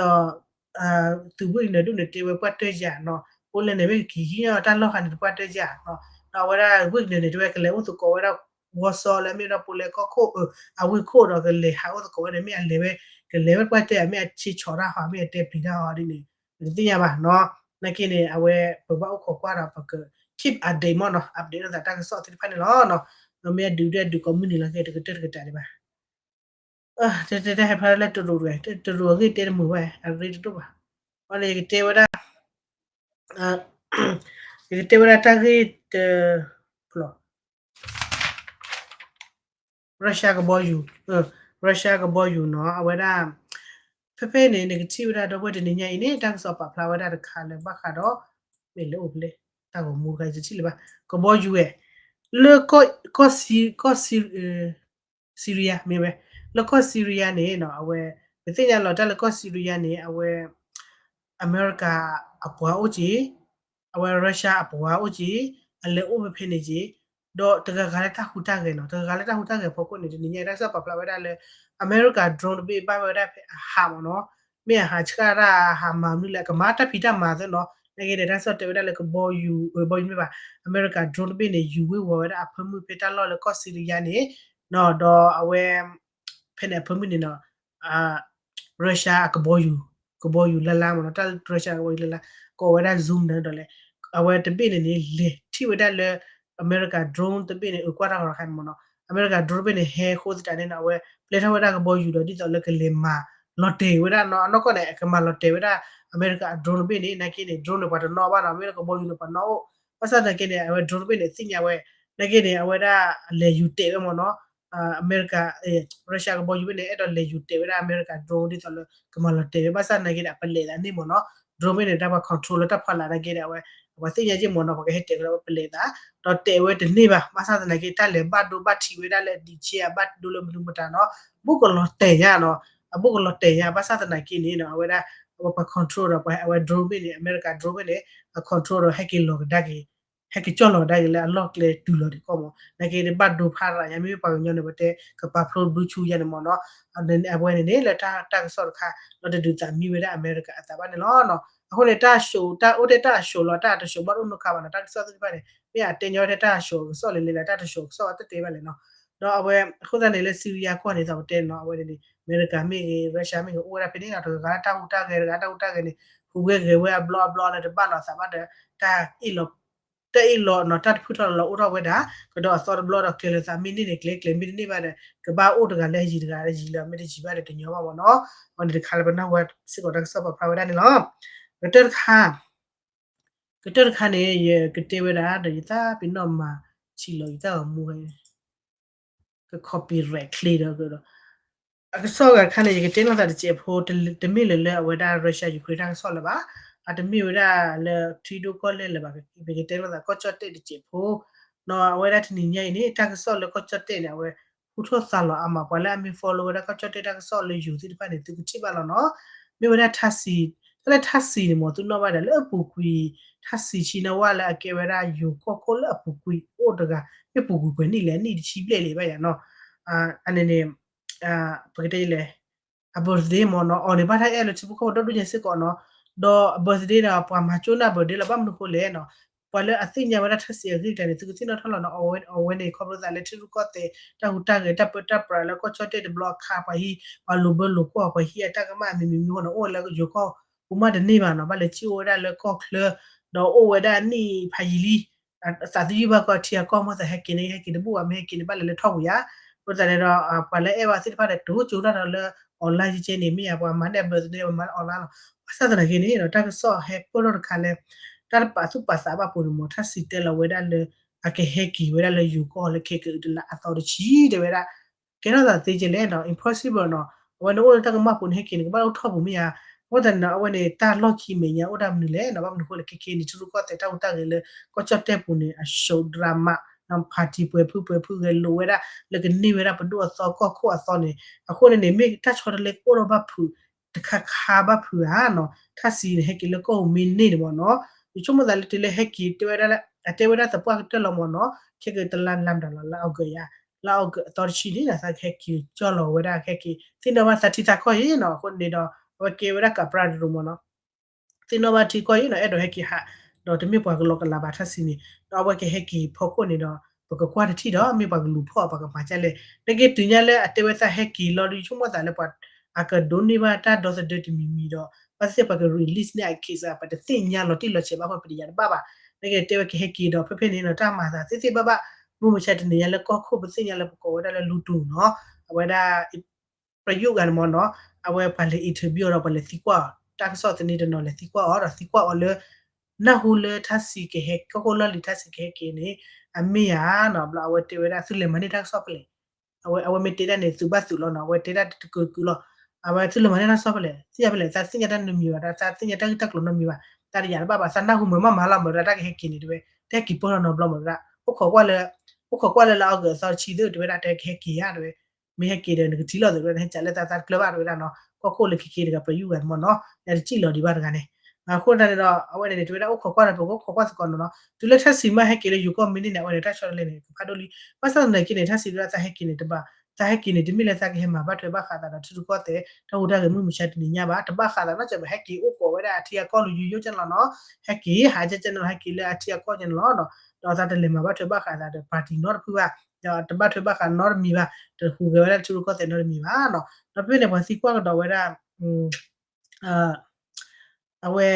သုးဝံၣ်ကနၢၤဒိၣ်န့ၣ် တဲဝဲပှၢ်တၢၢ်ယၤနီၤ, ပီၣ်လဲၣ်န့ၣ် မ့ၢ်ကက့ၤဟံးညီၣ်တၢ်လီၢ်ဃာ်န့ၣ် တပှၢ်တၢၢ်ယၤနီၤ, ဒီးအဝဲဒၣ်ဝံၣ်ကနၢၤန့ၣ် တဲဝဲကလဲၤအိၣ်သကိးဝဲဒၣ် Warsaw လၢအမ့ၢ်ဝဲဒၣ် Poland ကီၢ်ခိၣ် အဝ့ၢ်ခိၣ်ဒီးကလဲၤဟးအိၣ်သကိးဝဲန့ၣ် မ့ၢ်အလဲၤဝဲ ကလဲၤဝဲပှၢ်တၢၢ်ယၤ မ့ၢ်အဆ့ဆီးတၢ်ဟီ မ့ၢ်အတဲပျံၤတၢ်ဟီဒ်န့ၣ် ပတသ့ၣ်ညါဘၣ်နီၤ, နာ်က့န့ၣ် အဝဲပဘၣ်အိၣ်ခိးကွၢ်ဒီးပက keep update မ့ၢ်နီၤ, update လိာ်သးတၢ်ကစီၣ်သ့ၣ်တဖၣ်န့ၣ်လီၤနီၤ, ဒီးမ့ၢ်အဒုးဒၣ်ဒုးကိးမုၢ်နံၤလီၤက့ၤ တကတၢၢ်တကတၢၢ်ဒံးဘၣ် တဲတဲဟဲဖျါလၢတရူးတဂၤ တရူးအဂ့ၢ်တဲတမုာ်ဘၣ် အရ့တဒိၣ်ဘၣ်, အန့ၣ်ယကတဲဝဲဒၣ် ယကတဲဝဲဒၣ်တၢ်ဂ့ၢ်တ Russia ကဘီယူၤ Russia ကဘီယူၤနီၤ အဝဲဒၣ် ဖဲဖဲန့ၣ် နကထံၣ်ဝဲဒၣ်ဒီပုၢ်ဝဲၢ်တနံၤညါအံၤန့ၣ် တၢ်ကစီၣ်ပာ်ဖျါဝဲဒၣ်တခါလၢဘၣ်ဃးဒီး မ့ၢ်လၢအိၣ်ဖဲလဲၣ် တၢ်ဂီၤမူတခါ ယတထံၣ်လၢၤဘၣ် ကဘီယူၤဝဲ လၢ ကီၢ် Syria မ့ၢ်ဝဲ လၢကီၢ် Syria န့ၣ်နီၤ အဝဲ ပသ့ၣ်ညါလီၤတၢ်လၢကီၢ် Syria န့ၣ် အဝဲ အမဲရကၤအပှၤအိၣ်က့ၤ အဝဲ Russia အပှၤအိၣ်က့ၤ အလဲၤအိၣ်ဖဲဖဲန့ၣ်က့ၤ ဒီးတဂၤဂၤလၢတၢ်ဟူးတၢ်ဂဲၤနီၤ တဂၤဂၤလၢတၢ်ဟူးတၢ်ဂဲၤဖီခိၣ်န့ၣ် တနံၤညါတၢ်ကစီၣ်ပာ်ဖျါဝဲဒၣ်လၢ အမဲရကၤ drone တဘ့ၣ်ဘၣ်ဝဲဒၣ်ဖဲအဟးမ့ၢ်နီၤ မ့ၢ်အဟးဆှၣ်တၢ်ဟးမၤမနုၤလဲၣ် အကမၤတၢ်ဖံးတၢ်မၤသ့နီၤ နာ်က့ဒီးတၢ်ကစီၣ်တဲဝဲဒၣ်လၢကဘီယူၤ ကဘီယူၤမ့ၢ်ဘၣ် အမဲရကၤ drone တဘ့ၣ်န့ၣ် ယူၤဝ့ၤဝီၤဝဲဒၣ်အဖၢမုၢ်ဖဲတၢ်လီၢ်လၢကီၢ် Syria န့ၣ် ဒီးအဝဲ ဖဲန့ၣ်အဖၢမုၢ်န့ၣ်နီၤ Russia အကဘီယူၤ ကဘီယူၤလၢ်လၢ်မ့ၢ်နီၤ တၢ် Russia ကဘီယူၤလၢ်လၢ် ကိးဝဲဒၣ် Zum န့ၣ်ဒီးလဲၣ် အဝဲတဘ့ၣ်န့ၣ်န့ၣ် လဲၤထံၣ်ဝဲဒၣ်လၢ အမဲရကၤ drone တဘ့ၣ်န့ၣ် အကွၢ်တၢ်ဂီၤတခါန့ၣ်မ့ၢ်နီၤ အမဲရကၤ drone တဘ့ၣ်န့ၣ် ဟဲဃိသတးန့ၣ်နီၤ အဝဲပျဲထီၣ်ဝဲဒၣ်ကဘီယူၤဒီး ဒ်သိးလၢကလဲၤမၤလီၤတဲာ်ဝဲဒၣ်နီၤ အနီၢ်ကီၢ်န့ၣ် အကမၤလီၤတဲာ်ဝဲဒၣ် အမဲရကၤ drone တဘ့ၣ်န့ၣ် နာ်က့န့ၣ် drone န့ၣ် ပှၤတနီၣ်ဘၣ်နီၤ မ့ၢ်လၢကဘီယူၤန့ၣ် ပှၤနီၣ်အိၣ် ဘၣ်ဆၣ်သနာ်က့န့ၣ် အဝဲ drone တဘ့ၣ်န့ၣ် သ့ၣ်ညါဝဲ နာ်က့န့ၣ် အဝဲဒၣ်လဲၤယူၤတဲာ်ဝဲမ့ၢ်နီၤ အမဲရကၤ Russia ကဘီယူၤဘ့ၣ်န့ၣ် အဲၣ်ဒိးလဲၤယူၤတဲာ်ဝဲဒၣ်အမဲရကၤ drone ဒ်သိးလၢကမၤလီၤတဲာ်ဝဲ ဘၣ်ဆၣ်သနာ်က့န့ၣ် အပလဲးသးန့ၢ်မ့ၢ်နီၤ drone ဘ့ၣ်န့ၣ် တၢ်ပှၤ control လၢတၢ်ဖီလာ်နာ်က့ဒီး အဝဲ အဝဲသ့ၣ်ညါက့မ့ၢ်နီၤ ပှၤကဟဲတဲာ်ကဒီးဝဲပလဲးသး ဒီးတဲာ်ဝဲတန့ၢ်ဘၣ် ဘၣ်ဆၣ်သနာ်က့ တၢ်လဲၤဘၣ်ဒိဘၣ်ထံးဝဲဒၣ်လၢအဒံးဆဲး အဘၣ်ဒိလၢမနုၤမတၤနီၤ ဘူးကလီၤတဲာ်ညါနီၤ အဘူးကလီၤတဲာ်ညါ ဘၣ်ဆၣ်သနာ်က့န့ၣ်နီၤ အဝဲဒၣ် အဝဲပှၤ control ဒီးပှၤ အဝဲ drone ဘ့ၣ်န့ၣ် အမဲရကၤ drone ဘ့ၣ်န့ၣ် အ control ဒီးဟဲက့ၤလီၤကဒါက့ၤ ဟဲက့ၤကၠီၣ်လီၤကဒါက့ၤလၢအလီၢ်ကျဲတုၤလီၤဒံးကီၢ်မ့ၢ် နာ်က့န့ၣ်ဘၣ်ဒိဖးရၤညါ မ့မ့ၢ်ပှၤကညီန့ၣ် ပတဲကပာ်ဖျိဘုဆူယါန့ၣ်မ့ၢ်နီၤ အဝဲန့ၣ်န့ၣ် လၢတၢ်ကစီၣ်တခါ ဒီးတဒုးသးမံဝဲဒၣ်အမဲရကၤအသးဘၣ်န့ၣ်လီၤ. အဃိန့ၣ် တၢ်အ show တၢ်အိၣ်ထဲတၢ်အ show လီၤ တၢ်တ show ဘၣ်တအိၣ်နီတခါဘၣ်နီၤ တၢ်ကစီၣ်သ့ၣ်တဖၣ်န့ၣ် မ့ၢ်အတဲညီထဲတၢ်အ show ကစီၣ်လဲၣ်လဲၣ်လၢတၢ်တ show ကစီၣ်အတတဲဘၣ်လဲၣ်နီၤ ဒီးအဝဲ အဃိသတးန့ၣ်လၢ Syria ကီၢ်န့ၣ် သိးပတဲနီၤ အဝဲန့ၣ်န့ၣ် အမဲရကၤမ့ၢ်ဂ့ၤ Russia မ့ၢ်ဂ့ၤ အိၣ်ဝဲဒၣ်ဖဲန့ၣ်နီၤ တဂၤဂၤလၢတၢ်ဟူးတၢ်ဂဲၤ တဂၤတၢ်ဟူးတၢ်ဂဲၤန့ၣ် ဟူးဂဲၤဂဲၤဝဲအဘျီအဘျီလၢတဘၣ်လီၤသးဘၣ်ဒီး တၢ်အ့ၣ်လီၤ တၢ်အ့ၣ်လီၤနီၤ တၢ်တဖုၣ်ထီၣ်လီၤအိၣ်ထီၣ်ဝဲဒၣ် ကဒီးအသီတဘျီဒီး ကျဲၤလိာ်သးမ့ၢ်န့ၢ်န့ၣ် ကျဲၤကျဲၤ မ့ၢ်တန့ၢ်ဘၣ်ဒီး ကဘၣ်အိၣ်တဂၤလၢယံၤတဂၤလၢယံၤလၢမ့ၢ်တယံၤဘၣ်ဒီးတညီဘၣ်မ့ၢ်နီၤ အဝဲန့ၣ်တခါလၢပနၢ်ဟူဝဲစ့ၢ်ကီးတၢ်ကစီၣ်ပာ်ဖျါဝဲဒၣ်န့ၣ်လီၤ. ကတၢၢ်တခါ ကတၢၢ်တခါန့ၣ် ယကတဲဝဲဒၣ်ဒီးယသးပ့ၤနီၣ်မၤဆံးလီၤယတၢ်ဂီၤမူဝဲ က copyright claim ဒီးကဒီး အကစီၣ်အဂၤတခါန့ၣ် ယကတဲလိာ်သးတစဲးဖိ တမ့ၢ်လၢၤလၢအဝဲဒၣ် Russia Ukraine တၢ်ကစီၣ်လၢၤဘၣ်, အတမ့ၢ်ဝဲဒၣ်လၢထံဒိၣ်ကီၢ်လဲၢ်လၢၤဘၣ်, ပကတဲလိာ်သးကီၢ်ကၠီၣ်တဲၣ်တစဲးဖိ, နီၤ အဝဲဒၣ်တနံၤညါအံၤန့ၣ် တၢ်ကစီၣ်လၢကီၢ်ကၠီၣ်တဲၣ်န့ၣ် အဝဲ ဟူထီၣ်သါလီၤအါမး ပှၤလၢအမ့ၢ် follow ဝဲဒၣ်ကီၢ်ကၠီၣ်တဲၣ်တၢ်ကစီၣ်လၢယိၤသ့ၣ်တဖၣ်န့ၣ် သုကထံၣ်ဘၣ်လီၤနီၤ, မ့ၢ်ဝဲဒၣ်ထါစံၤ, တၢ်လၢထါစံၤန့ၣ်မ့ၢ် သုနီၣ်ဘၣ်ဒီး လၢအပူၤကွံာ်, ထါစံၤဆံနဝၣ်လၢအကဲဝဲဒၣ်ယိၤကီၢ်ခိၣ်လၢအပူၤကွံာ်အိၣ်တဂၤ, မ့ၢ်ပူၤကွံာ်ပှဲၤနံၣ်လဲၣ် အနံၣ်တဆံဘျဲၣ်လံဘၣ်ယၤနီၤ, အန့ၣ်န့ၣ် ပကတဲလဲၣ် အ birthday မ့ၢ်နီၤ အီၤန့ၣ် ဘၣ်တၢ်အဲၣ်လၢထံဖိကီၢ်ဖိဒိၣ်ဒိၣ်ညါစ့ၢ်ကီးနီၤ, ဒီးအ birthday ဒီးပှၤမၤကၠိနၢ် birthday လီၤ ဘၣ်မနုၤဃိလဲၣ်နီၤ, ပှၤလၢအသ့ၣ်ညါဝဲဒၣ်ထၢၣ်စံးအဂ့ၢ်တၢ်န့ၣ် သုကသ့ၣ်နီၣ်ထီၣ်လီၤနီၤ, အဝဲန့ၣ် ခီဖျိသးလၢထံရူၢ်ကီၢ်သဲး တၢ်ဟူးတၢ်ဂဲၤ တၢ်ပၢတၢ်ပြးလၢကီၢ်ကၠီၣ်တဲၣ်တဘျီအခါ ပှၤဟံး ပှၤလိာ်ဘၢလိာ်ကွီၢ် ပှၤဟံးအတၢ်ကမၣ်မံၤမံၤမံၤဃိန့ၣ် အိၣ်ဝဲလၢယိၤကီၢ်ပူၤမးတန့ၢ်ဘၣ်နီၤ, ဘၣ်လဲၤစံၣ်အိၣ်ဝဲဒၣ်လၢကီၢ်ချၢ ဒီးအိၣ်ဝဲဒၣ်နံၣ်ဖးယံာ်လံ သးသယုၢ်ဘၣ်ကီၢ်ထံအကီၢ် မ့ၢ်သးဟဲက့ၤန့ၣ် ဟဲက့ၤတဘူၣ်ဘၣ် မ့ၢ်ဟဲက့ၤန့ၣ် ဘၣ်လဲၤလၢထီၣ်ပူၤယါ, အဃိသတးန့ၣ်ဒီး ပှၤလၢအဲၣ်ဘၣ်သ့ၣ်တဖၣ်ဒီး တိၤကၠိတၢ်ဒီးလၢ online ကဲန့ၣ် မ့ၢ်ယါ ပှၤမၤန့ၢ်အ birthday ပှၤမၤန့ၢ် online လီၤ, ဘၣ်ဆၣ်သနာ်က့န့ၣ်ဒီး တၢ်ကစီၣ်ဟဲပၢၢ်ထီၣ်တခါလၢ တၢ်တပာ်သူၣ်ပာ်သးဘၣ်ပူၤန့ၣ်မ့ၢ် ထၢၣ်စံးတဲလီၤဝဲဒၣ်လၢ အကဟဲက့ၤဝဲဒၣ်လၢယိၤကီၢ်လၢခဲကတလါအသီတဆံတဲဝဲဒၣ် ကဲထီၣ်သးသ့ကဲလဲၣ်နီၤ impossible နီၤ, အဝဲန့ၣ်အိၣ်လၢတၢ်ကမၣ်ပူၤန့ၣ် ဟဲက့ၤန့ၣ် ကဘၣ်အိၣ်ထီၣ်ပူၤမ့ၢ်ယါ, အဃိသတးန့ၣ်ဒီး အဝဲန့ၣ်တၢ်လီၢ်ခံမဲာ်ညါအိၣ်ဒၣ်မနုၤလဲၣ်နီၤ, ဘၣ်မနုၤအဃိလဲၣ် ခဲခဲန့ၣ် ထံရူၢ်ကီၢ်သဲးတၢ်ဟူးတၢ်ဂဲၤလၢ ကီၢ်ကၠီၣ်တဲၣ်ပူၤန့ၣ် အ show drama နီၤ party ပှဲၤဖုပှဲၤဖုဂဲၤလိာ်ဝဲဒၣ် လၢကန့ၢ်ဝဲဒၣ်ပဒိၣ်အသီကီၢ်ခိၣ်အသီန့ၣ် အဃိန့ၣ်န့ၣ် မ့ၢ်တၢ်ဆီတလဲကအိၣ်ထီၣ်ဘၣ်ဖုး တခါခါဘၣ်ဖုးဧါနီၤ, ထၢၣ်စံးန့ၣ် ဟဲက့ၤလၢကီၢ်ပူၤမ့ၢ်န့ၢ်န့ၣ်မ့ၢ်နီၤ, ယဆိကမိၣ်သးလၢတုၤလၢဟဲက့ၤတဲဝဲဒၣ်လၢ အတဲဝဲဒၣ်သပှၢ်ကတၢၢ်လီၤမ့ၢ်နီၤ, ခဲကတလါလါမတၤလီၤ လါအီကူးယါ, လါအီကူးအသီတဆံန့ၣ် သးကဟဲက့ၤကၠီၣ်လီၤဝဲဒၣ် ဟဲက့ၤသ့ၣ်နီၣ်ဘၣ်သးထံသးကီၢ်အံၤနီၤ, အဃိန့ၣ်ဒီး အဝဲကဲဝဲဒၣ်ကးပြၢ်တရူးမ့ၢ်နီၤ သ့ၣ်နီၣ်ဘၣ်ထံကီၢ်အံၤနီၤ အဲၣ်ဒိးဟဲက့ၤဟး, ဒီးတမ့ၢ်ပှၤကလီကလးဘၣ်ထၢၣ်စံးန့ၣ်, ဒီးအဝဲကဟဲက့ၤဖီခိၣ်န့ၣ်ဒီး ပကကွၢ်တထံၣ်ဒီး မ့ၢ်ပှၤကလူၤဖီၣ်ပှၤကမၤဒ်လဲၣ်, နက့တုၤညါလၢအတဲဝဲသးဟဲက့ၤလီၤဒီး ယဆိကမိၣ်သးလၢပှၤ အကဒိးန့ၢ်ဘၣ်တၢ်ဒီသဒၢတမံၤမံၤဒီး ဘၣ်သ့ၣ်သ့ၣ်ပှၤက release န့ၢ်အ case ပတသ့ၣ်ညါလီၤတံၢ်လီၤဆဲးဘၣ်ဃိပတယၤတဘၣ်ဘၣ်, နက့တဲဝဲကဟဲက့ၤဒီး ဖဲဖဲန့ၣ်နီၤ တၢ်မၤသးသ့သ့ၣ်ဘၣ်ဘၣ်, မုၢ်မဆါတနံၤညါလၢကီၢ်ခိၣ်ပသ့ၣ်ညါလၢပကိးဝဲဒၣ်လၢလူတူၢ်နီၤ, အဝဲဒၣ် ပယူၣ်ဂၤန့ၣ်မ့ၢ်နီၤ, အဝဲပှၤလဲၤ interview အီၤဒီးပှၤလဲၤသံကွၢ်အီၤ, တၢ်ကစီၣ်သန့တနီၤလဲၤသံကွၢ်အီၤဒီးသံကွၢ်အီၤလၢ နၢ်ဟူလၢထၢၣ်စံးကဟဲ ကီၢ်ခိၣ်လီၢ်လံၤထၢၣ်စံးကဟဲက့ၤန့ၣ် အမ့ၢ်ဧါနီၤ, ဘျီအဝဲတဲဝဲဒၣ်သုလဲၤမၤန့ၢ်တၢ်ကစီၣ်ဖဲလဲၣ်, အဝဲ အဝဲမ့ၢ်တဲဒၣ်န့ၣ် သုဘၣ်သုးလီၤနီၤ, အဝဲတဲဒၣ်တကုာ်ကုာ်လီၤ, အဝဲသုလဲၤမၤန့ၢ်တၢ်ကစီၣ်ဖဲလဲၣ်, သ့ၣ်ညါဖဲလဲၣ်, သးသ့ၣ်ညါတၢ်နီတမံၤဘၣ်, သးသ့ၣ်ညါတၢ်ဂ့ၢ်တၢ်ကျိၤနီတမံၤဘၣ်, တၢ်တယၤတဘၣ်ဘၣ်, သးနၢ်ဟူမုာ်မးမးလီၤမး တၢ်ကဟဲက့ၤန့ၣ်တဲဝဲ, တဟဲက့ၤပၢၢ်ထီၣ်နီတဘျီမးဒၣ်, အိၣ်ခိးကွၢ်လၢ အိၣ်ခိးကွၢ်လၢလၢအီကူးအသီတဆံသုတဲဝဲဒၣ် တဟဲက့ၤဧါတဲဝဲ, မ့ၢ်ဟဲက့ၤဒီးနကထံၣ်လီၤသုးတဲဝဲ နဟဲကးလၢသးသးတကျၢၤဘၣ်တဲဝဲဒၣ်နီၤ, ကီၢ်ခိၣ်လၢခဲက့ၤတဂၤပယူၣ်ဂၤန့ၣ်မ့ၢ်နီၤ, ယတစံၣ်လီၤဒံးဘၣ်တဂၤန့ၣ်, အဃိသတးန့ၣ်ဒီး အဝဲန့ၣ်န့ၣ် တဲဝဲဒၣ်အိၣ်ခိးကွၢ်ဒီး ပကအိၣ်ခိးကွၢ်သကိးနီၤနီၤ, တုၤလၢထၢၣ်စံးမးဟဲက့ၤလၢယိၤကီၢ်မ့ၢ်န့ၢ်န့ၣ် အဝဲန့ၣ်တၢ်ဆီတလဲန့ၣ် ကဖးဒိၣ်လံ, ဘၣ်ဆၣ်သနာ်က့န့ၣ် ထၢၣ်စံးဒၣ်သးဟဲက့ၤန့ၣ်တဘၣ်, သးဟဲက့ၤန့ၣ် တမ့ၢ်လၢသးကဟဲမၤဘၣ်ထွဲဘၣ်ဃးသးဒီး ထံရူၢ်ကီၢ်သဲး တၢ်ဟူးတၢ်ဂဲၤမုၢ်မဆါတနံၤညါဘၣ်, တဘၣ်ဃးသးနီတစဲးဘၣ်, ဟဲက့ၤအိၣ်ကိးဝဲဒၣ်အထံအကီၢ်လၢယိယိကဲန့ၣ်လီၤနီၤ, ဟဲက့ၤဟးကဲကဲန့ၣ်လီၤ, ဟဲက့ၤလၢအထံအကီၢ်ကဲန့ၣ်လီၤနီၤ, ဒီးသးတလဲၤမၤဘၣ်ထွဲဘၣ်ဃးသးဒီး party နီတဖုဘၣ်, ဒီးတဘၣ်ထွဲဘၣ်ဃးနီတမံၤဘၣ်, တဟူးဂဲၤဝဲဒၣ်ထံရူၢ်ကီၢ်သဲးနီတမံၤဘၣ်နီၤ, ဒီးဖဲန့ၣ် ပှၤသံကွၢ်ကဒီးဝဲဒၣ် အဝဲ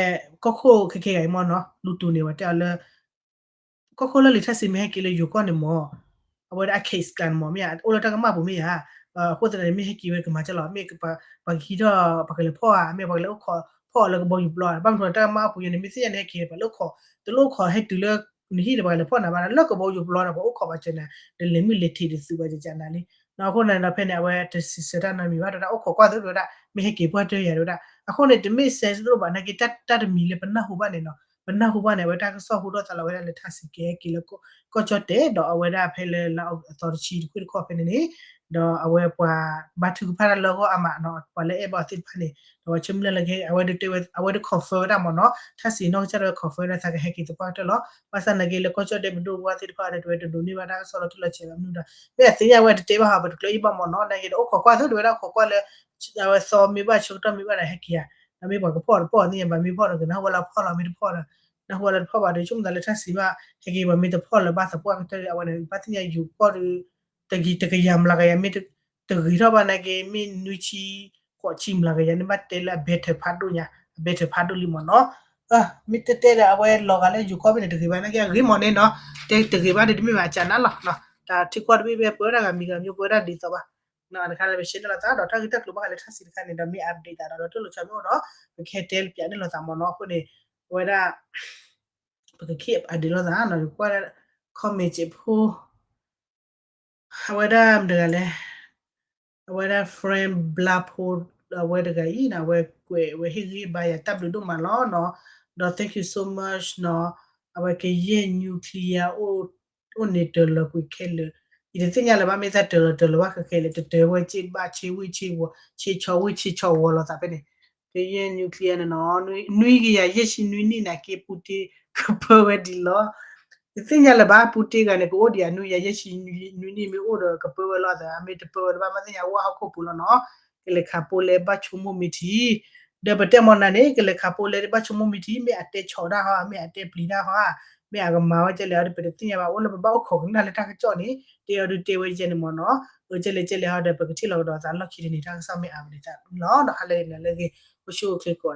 ကီၢ်ခိၣ်ခဲခဲဂၤအံၤမ့ၢ်နီၤ လူတူၢ်န့ၣ် ပှၤတဲအီၤလၢ ကီၢ်ခိၣ်လီၢ်လံၤထၢၣ်စံးမ့ၢ်ဟဲက့ၤလၢယိၤကီၢ်န့ၣ်မ့ၢ် အဝဲဒၣ်အ case ကျါန့ၣ်မ့ၢ် မ့ၢ်ဧါ အိၣ်လၢတၢ်ကမၣ်ပူၤမ့ၢ်ဧါ, အဃိသတးန့ၣ် မ့ၢ်ဟဲက့ၤဝဲကမၤကလီၤ မ့ၢ်ပှၤကဟံးထီၣ် ပှၤကလဲၤဖီၣ်ဧါ မ့ၢ်ပှၤကလဲၤအိၣ်ခိးဖီၣ်အီၤလၢကဘီယူၤပျီ ဘၣ်မနုၤတၢ်ကမၣ်ပူၤယဲန့ၣ် မ့ၢ်သ့ၣ်ညါန့ၣ် ဟဲက့ၤပှၤလၢအိၣ်ခိး တလိၣ်အိၣ်ခိးဟဲတုၤလၢ နဟံၣ်န့ၣ် ပှၤကလဲၤဖီၣ်နၤဘၣ် လၢကဘီယူၤပျီန့ၣ် ပှၤအိၣ်ခိးပှၤစၢၤနၤ နလဲၤမုၢ်လဲၤထံးတသုးဘၣ်ကကနၤလံ အဃိန့ၣ်ဒီးဖဲန့ၣ် အဝဲတစံးဆၢတၢ်နီတမံၤဘၣ် တဲဝဲဒၣ်အိၣ်ခိးကွၢ်သုးတဲဝဲဒၣ် မ့ၢ်ဟဲက့ၤပှၢ်တၢၢ်ယၤတဲဝဲဒၣ် အဃိန့ၣ် တမ့ၢ်စဲးတလိၣ်ဘၣ် နာ်က့ တၢ်တမံၤလၢပနၢ်ဟူဘၣ်န့ၣ်နီၤ ပနၢ်ဟူဘၣ်န့ၣ် အဝဲတၢ်ကစီၣ်ဟူထီၣ်သးလီၤဝဲဒၣ်လၢထၢ်စံးကဟဲက့ၤလၢ ကီၢ်ကၠီၣ်တဲာ် ဒီးအဝဲဒၣ်ဖဲလၢလါအီကူးအသီတဆံတခွံတခီဖဲန့ၣ်န့ၣ် ဒီးအဝဲပှၤဘါထုကဖၣ်တၢ်လၢအဂီၢ်အါမးနီၤ ပှၤလၢအဲၣ်ဘၣ်အီၤသ့ၣ်တဖၣ်န့ၣ် ဒီးပှၤဆၢမုၢ်လၢ်လၢကဟဲ အဝဲဒၣ်တဲဝဲ အဝဲဒၣ် confirm ဝဲဒၣ်မ့ၢ်နီၤ ထၢ်စံးနီၢ်ကစၢ်ဒၣ်ဝဲ confirm ဝဲဒၣ်သးကဟဲက့ၤသပှၢ်ကတၢၢ်လီၤ ဘၣ်ဆၣ်နာ်က့လၢကီၢ်ကၠီၣ်တဲာ်ပဒိၣ်ဝဲသ့ၣ်တဖၣ်ဒီး တဝဲတဒိးန့ၢ်ဘၣ်တၢ်ကစီၣ်လီၤတံၢ်လီၤဆဲးဘၣ်မနုၤဒီး မ့ၢ်အသ့ၣ်ညါဝဲတတဲဘၣ်ဟီ ပတကျၢၤအံၤဘၣ်မ့ၢ်နီၤ နာ်က့ဒီးအိၣ်ခိးကွၢ်သုးတဲဝဲဒၣ်အိၣ်ခိးကွၢ်လၢ အဝဲသီမ့ၢ်ဘၣ်ဆၢကတီၢ်မ့ၢ်ဘၣ်ဒီးဟဲက့ၤဧါ ဒီးမ့ၢ်ပှၤကဖီၣ်တဖီၣ်သ့ၣ်ညါဘၣ် မ့ၢ်ဖီၣ်ဒီးကနၢ်ဟူဝဲလၢဖီၣ်လီၤ မ့ၢ်တဖီၣ်ဒီး နၢ်ဟူဝဲလၢတဖီၣ်ဘၣ်ဒီး ဆိကမိၣ်သးလၢထၢ်စံးဘၣ် ဟဲက့ၤပှၤမ့ၢ်တဖီၣ်လၢၤဘၣ်သပှၢ်ကတၢၢ်ဒီး အဝဲန့ၣ် ဘၣ်သ့ၣ်ညါယူၤဖီၣ်ဒီး တဂ့ၤတကယၤမျးကယၤမ့ၢ်တဂ့ၤထီၣ်ဘၣ်နာ်က့ မ့ၢ်နွံဆံဃိးဆံမျးကယၤန့ၣ် ဘၣ်တဲလၢအ better ဖးဒိၣ်ညါ အ better ဖးဒိၣ်လံမ့ၢ်နီၤ မ့ၢ်တဲတဲဒီး အဝဲလီၤဂာ်လၢယူၤခီၣ်ဖဲန့ၣ်တဂ့ၤဘၣ်နာ်က့ အဂ့ၤမ့ၢ်န့ၣ်နီၤ တဲတဂ့ၤဘၣ်ဒီးတမ့ၢ်ဘၣ်အကနၣ်လီၤ တၢ်ထံကီၢ်တဘ့ၣ်ဘၣ်ပဝဲဒၣ်ဂၤမံၤဂၤမံၤပဝဲဒၣ်ဒ်သိးဘၣ် တခါလၢပရှဲန့ၣ်လိာ်သးဒီးတၢ်ဂ့ၢ်တၢ်ကျိၤဘၣ်ဃးလၢထၢ်စံးတခါန့ၣ်ဒီး မ့ၢ် update သးဒီး ဒီးတလိာ်ဆီမ့ၢ်အိၣ်ဒီး ပကဟဲတဲပၠးန့ၣ်လိာ်သးမ့ၢ်နီၤ အဃိန့ၣ် အဝဲဒၣ် ပက keep update လိာ်သးနီၤ ကွၢ် comment စဲးဖိ အဝဲဒၣ်မတၤတဂၤလဲၣ် အဝဲဒၣ် friend ဘျါဖိ အဝဲတဂၤအံၤနီၤ အဝဲကွဲးဝဲဟ့ၣ်ဂံၢ်ဘါယၤတၢ်ဘျုးဒိၣ်မးလီၤနီၤ ဒီး thank you so much နီၤ အဝဲကယဲၢ် nuclear အိၣ်န့ၣ်တၢၤလီၤကွံာ်ခဲလၢာ် ယတသ့ၣ်ညါလၢၤဘၣ် မ့ၢ်သးတၢၤလီၤတၢၤလီၤဘၣ်ခဲခဲလၢာ် တတၢၤဝဲစ့ဘၣ် ဆ့ဝ့ၢ်ဆ့ဝီၤ ဆ့ဆီဝ့ၢ်ဆ့ဆီဝီၤလိာ်သးဖဲန့ၣ် ကယဲၢ် nuclear န့ၣ်နီၤ နွံကယၤယဲၢ်ဆံနွံနံၣ်နာ်က့ ပူတ့ၢ်ကပၢဝဲဒ်လီၤ တသ့ၣ်ညါလၢၤဘၣ် ပူတ့ၢ်ဂၤန့ၣ် ကအိၣ်ဒံးဧါ နွံကယၤယဲၢ်ဆံနွံနံၣ်မ့ၢ်အိၣ်ဒီးကပၢဝဲလီၤသး မ့ၢ်တပၢဝဲလၢၤဘၣ် မ့ၢ်သ့ၣ်ညါဝဲဟီၣ်ခိၣ်ပူၤလီၤနီၤ ကလဲၤခးပိာ်လဲဘၣ်ဆိကမိၣ်မ့ၢ်ထံ ဒီးပတဲမ့ၢ်နၤန့ၣ် ကလဲၤခးပိာ်လဲဘၣ်ဆိကမိၣ်မ့ၢ်ထံ မ့ၢ်အတဲဆီၣ်တၢ်ဟီဧါ မ့ၢ်အတဲပျံၤတၢ်ဟီဧါ မ့ၢ်အကမၤဝဲကဲလဲၣ်ဟီဒီး ပတသ့ၣ်ညါဘၣ် အိၣ်လၢပဘၣ်အိၣ်ခိးကနၣ်လၢတၢ်ကစီၣ်န့ၣ် တဲအီၤဒုးတဲဝဲကဲန့ၣ်မ့ၢ်နီၤ အကဲလဲၣ်ကဲလဲၣ်ဟီဒီး ပကထံၣ်လီၤကဒီးသးလီၢ်ခံတနံၤ တၢ်ကစီၣ်မ့ၢ်အါဝဲန့ၣ်သးလီၤနီၤ ဟါလၢအဂ့ၤ အိၣ်ဆူၣ်အိၣ်ချ့ကိးဂၤ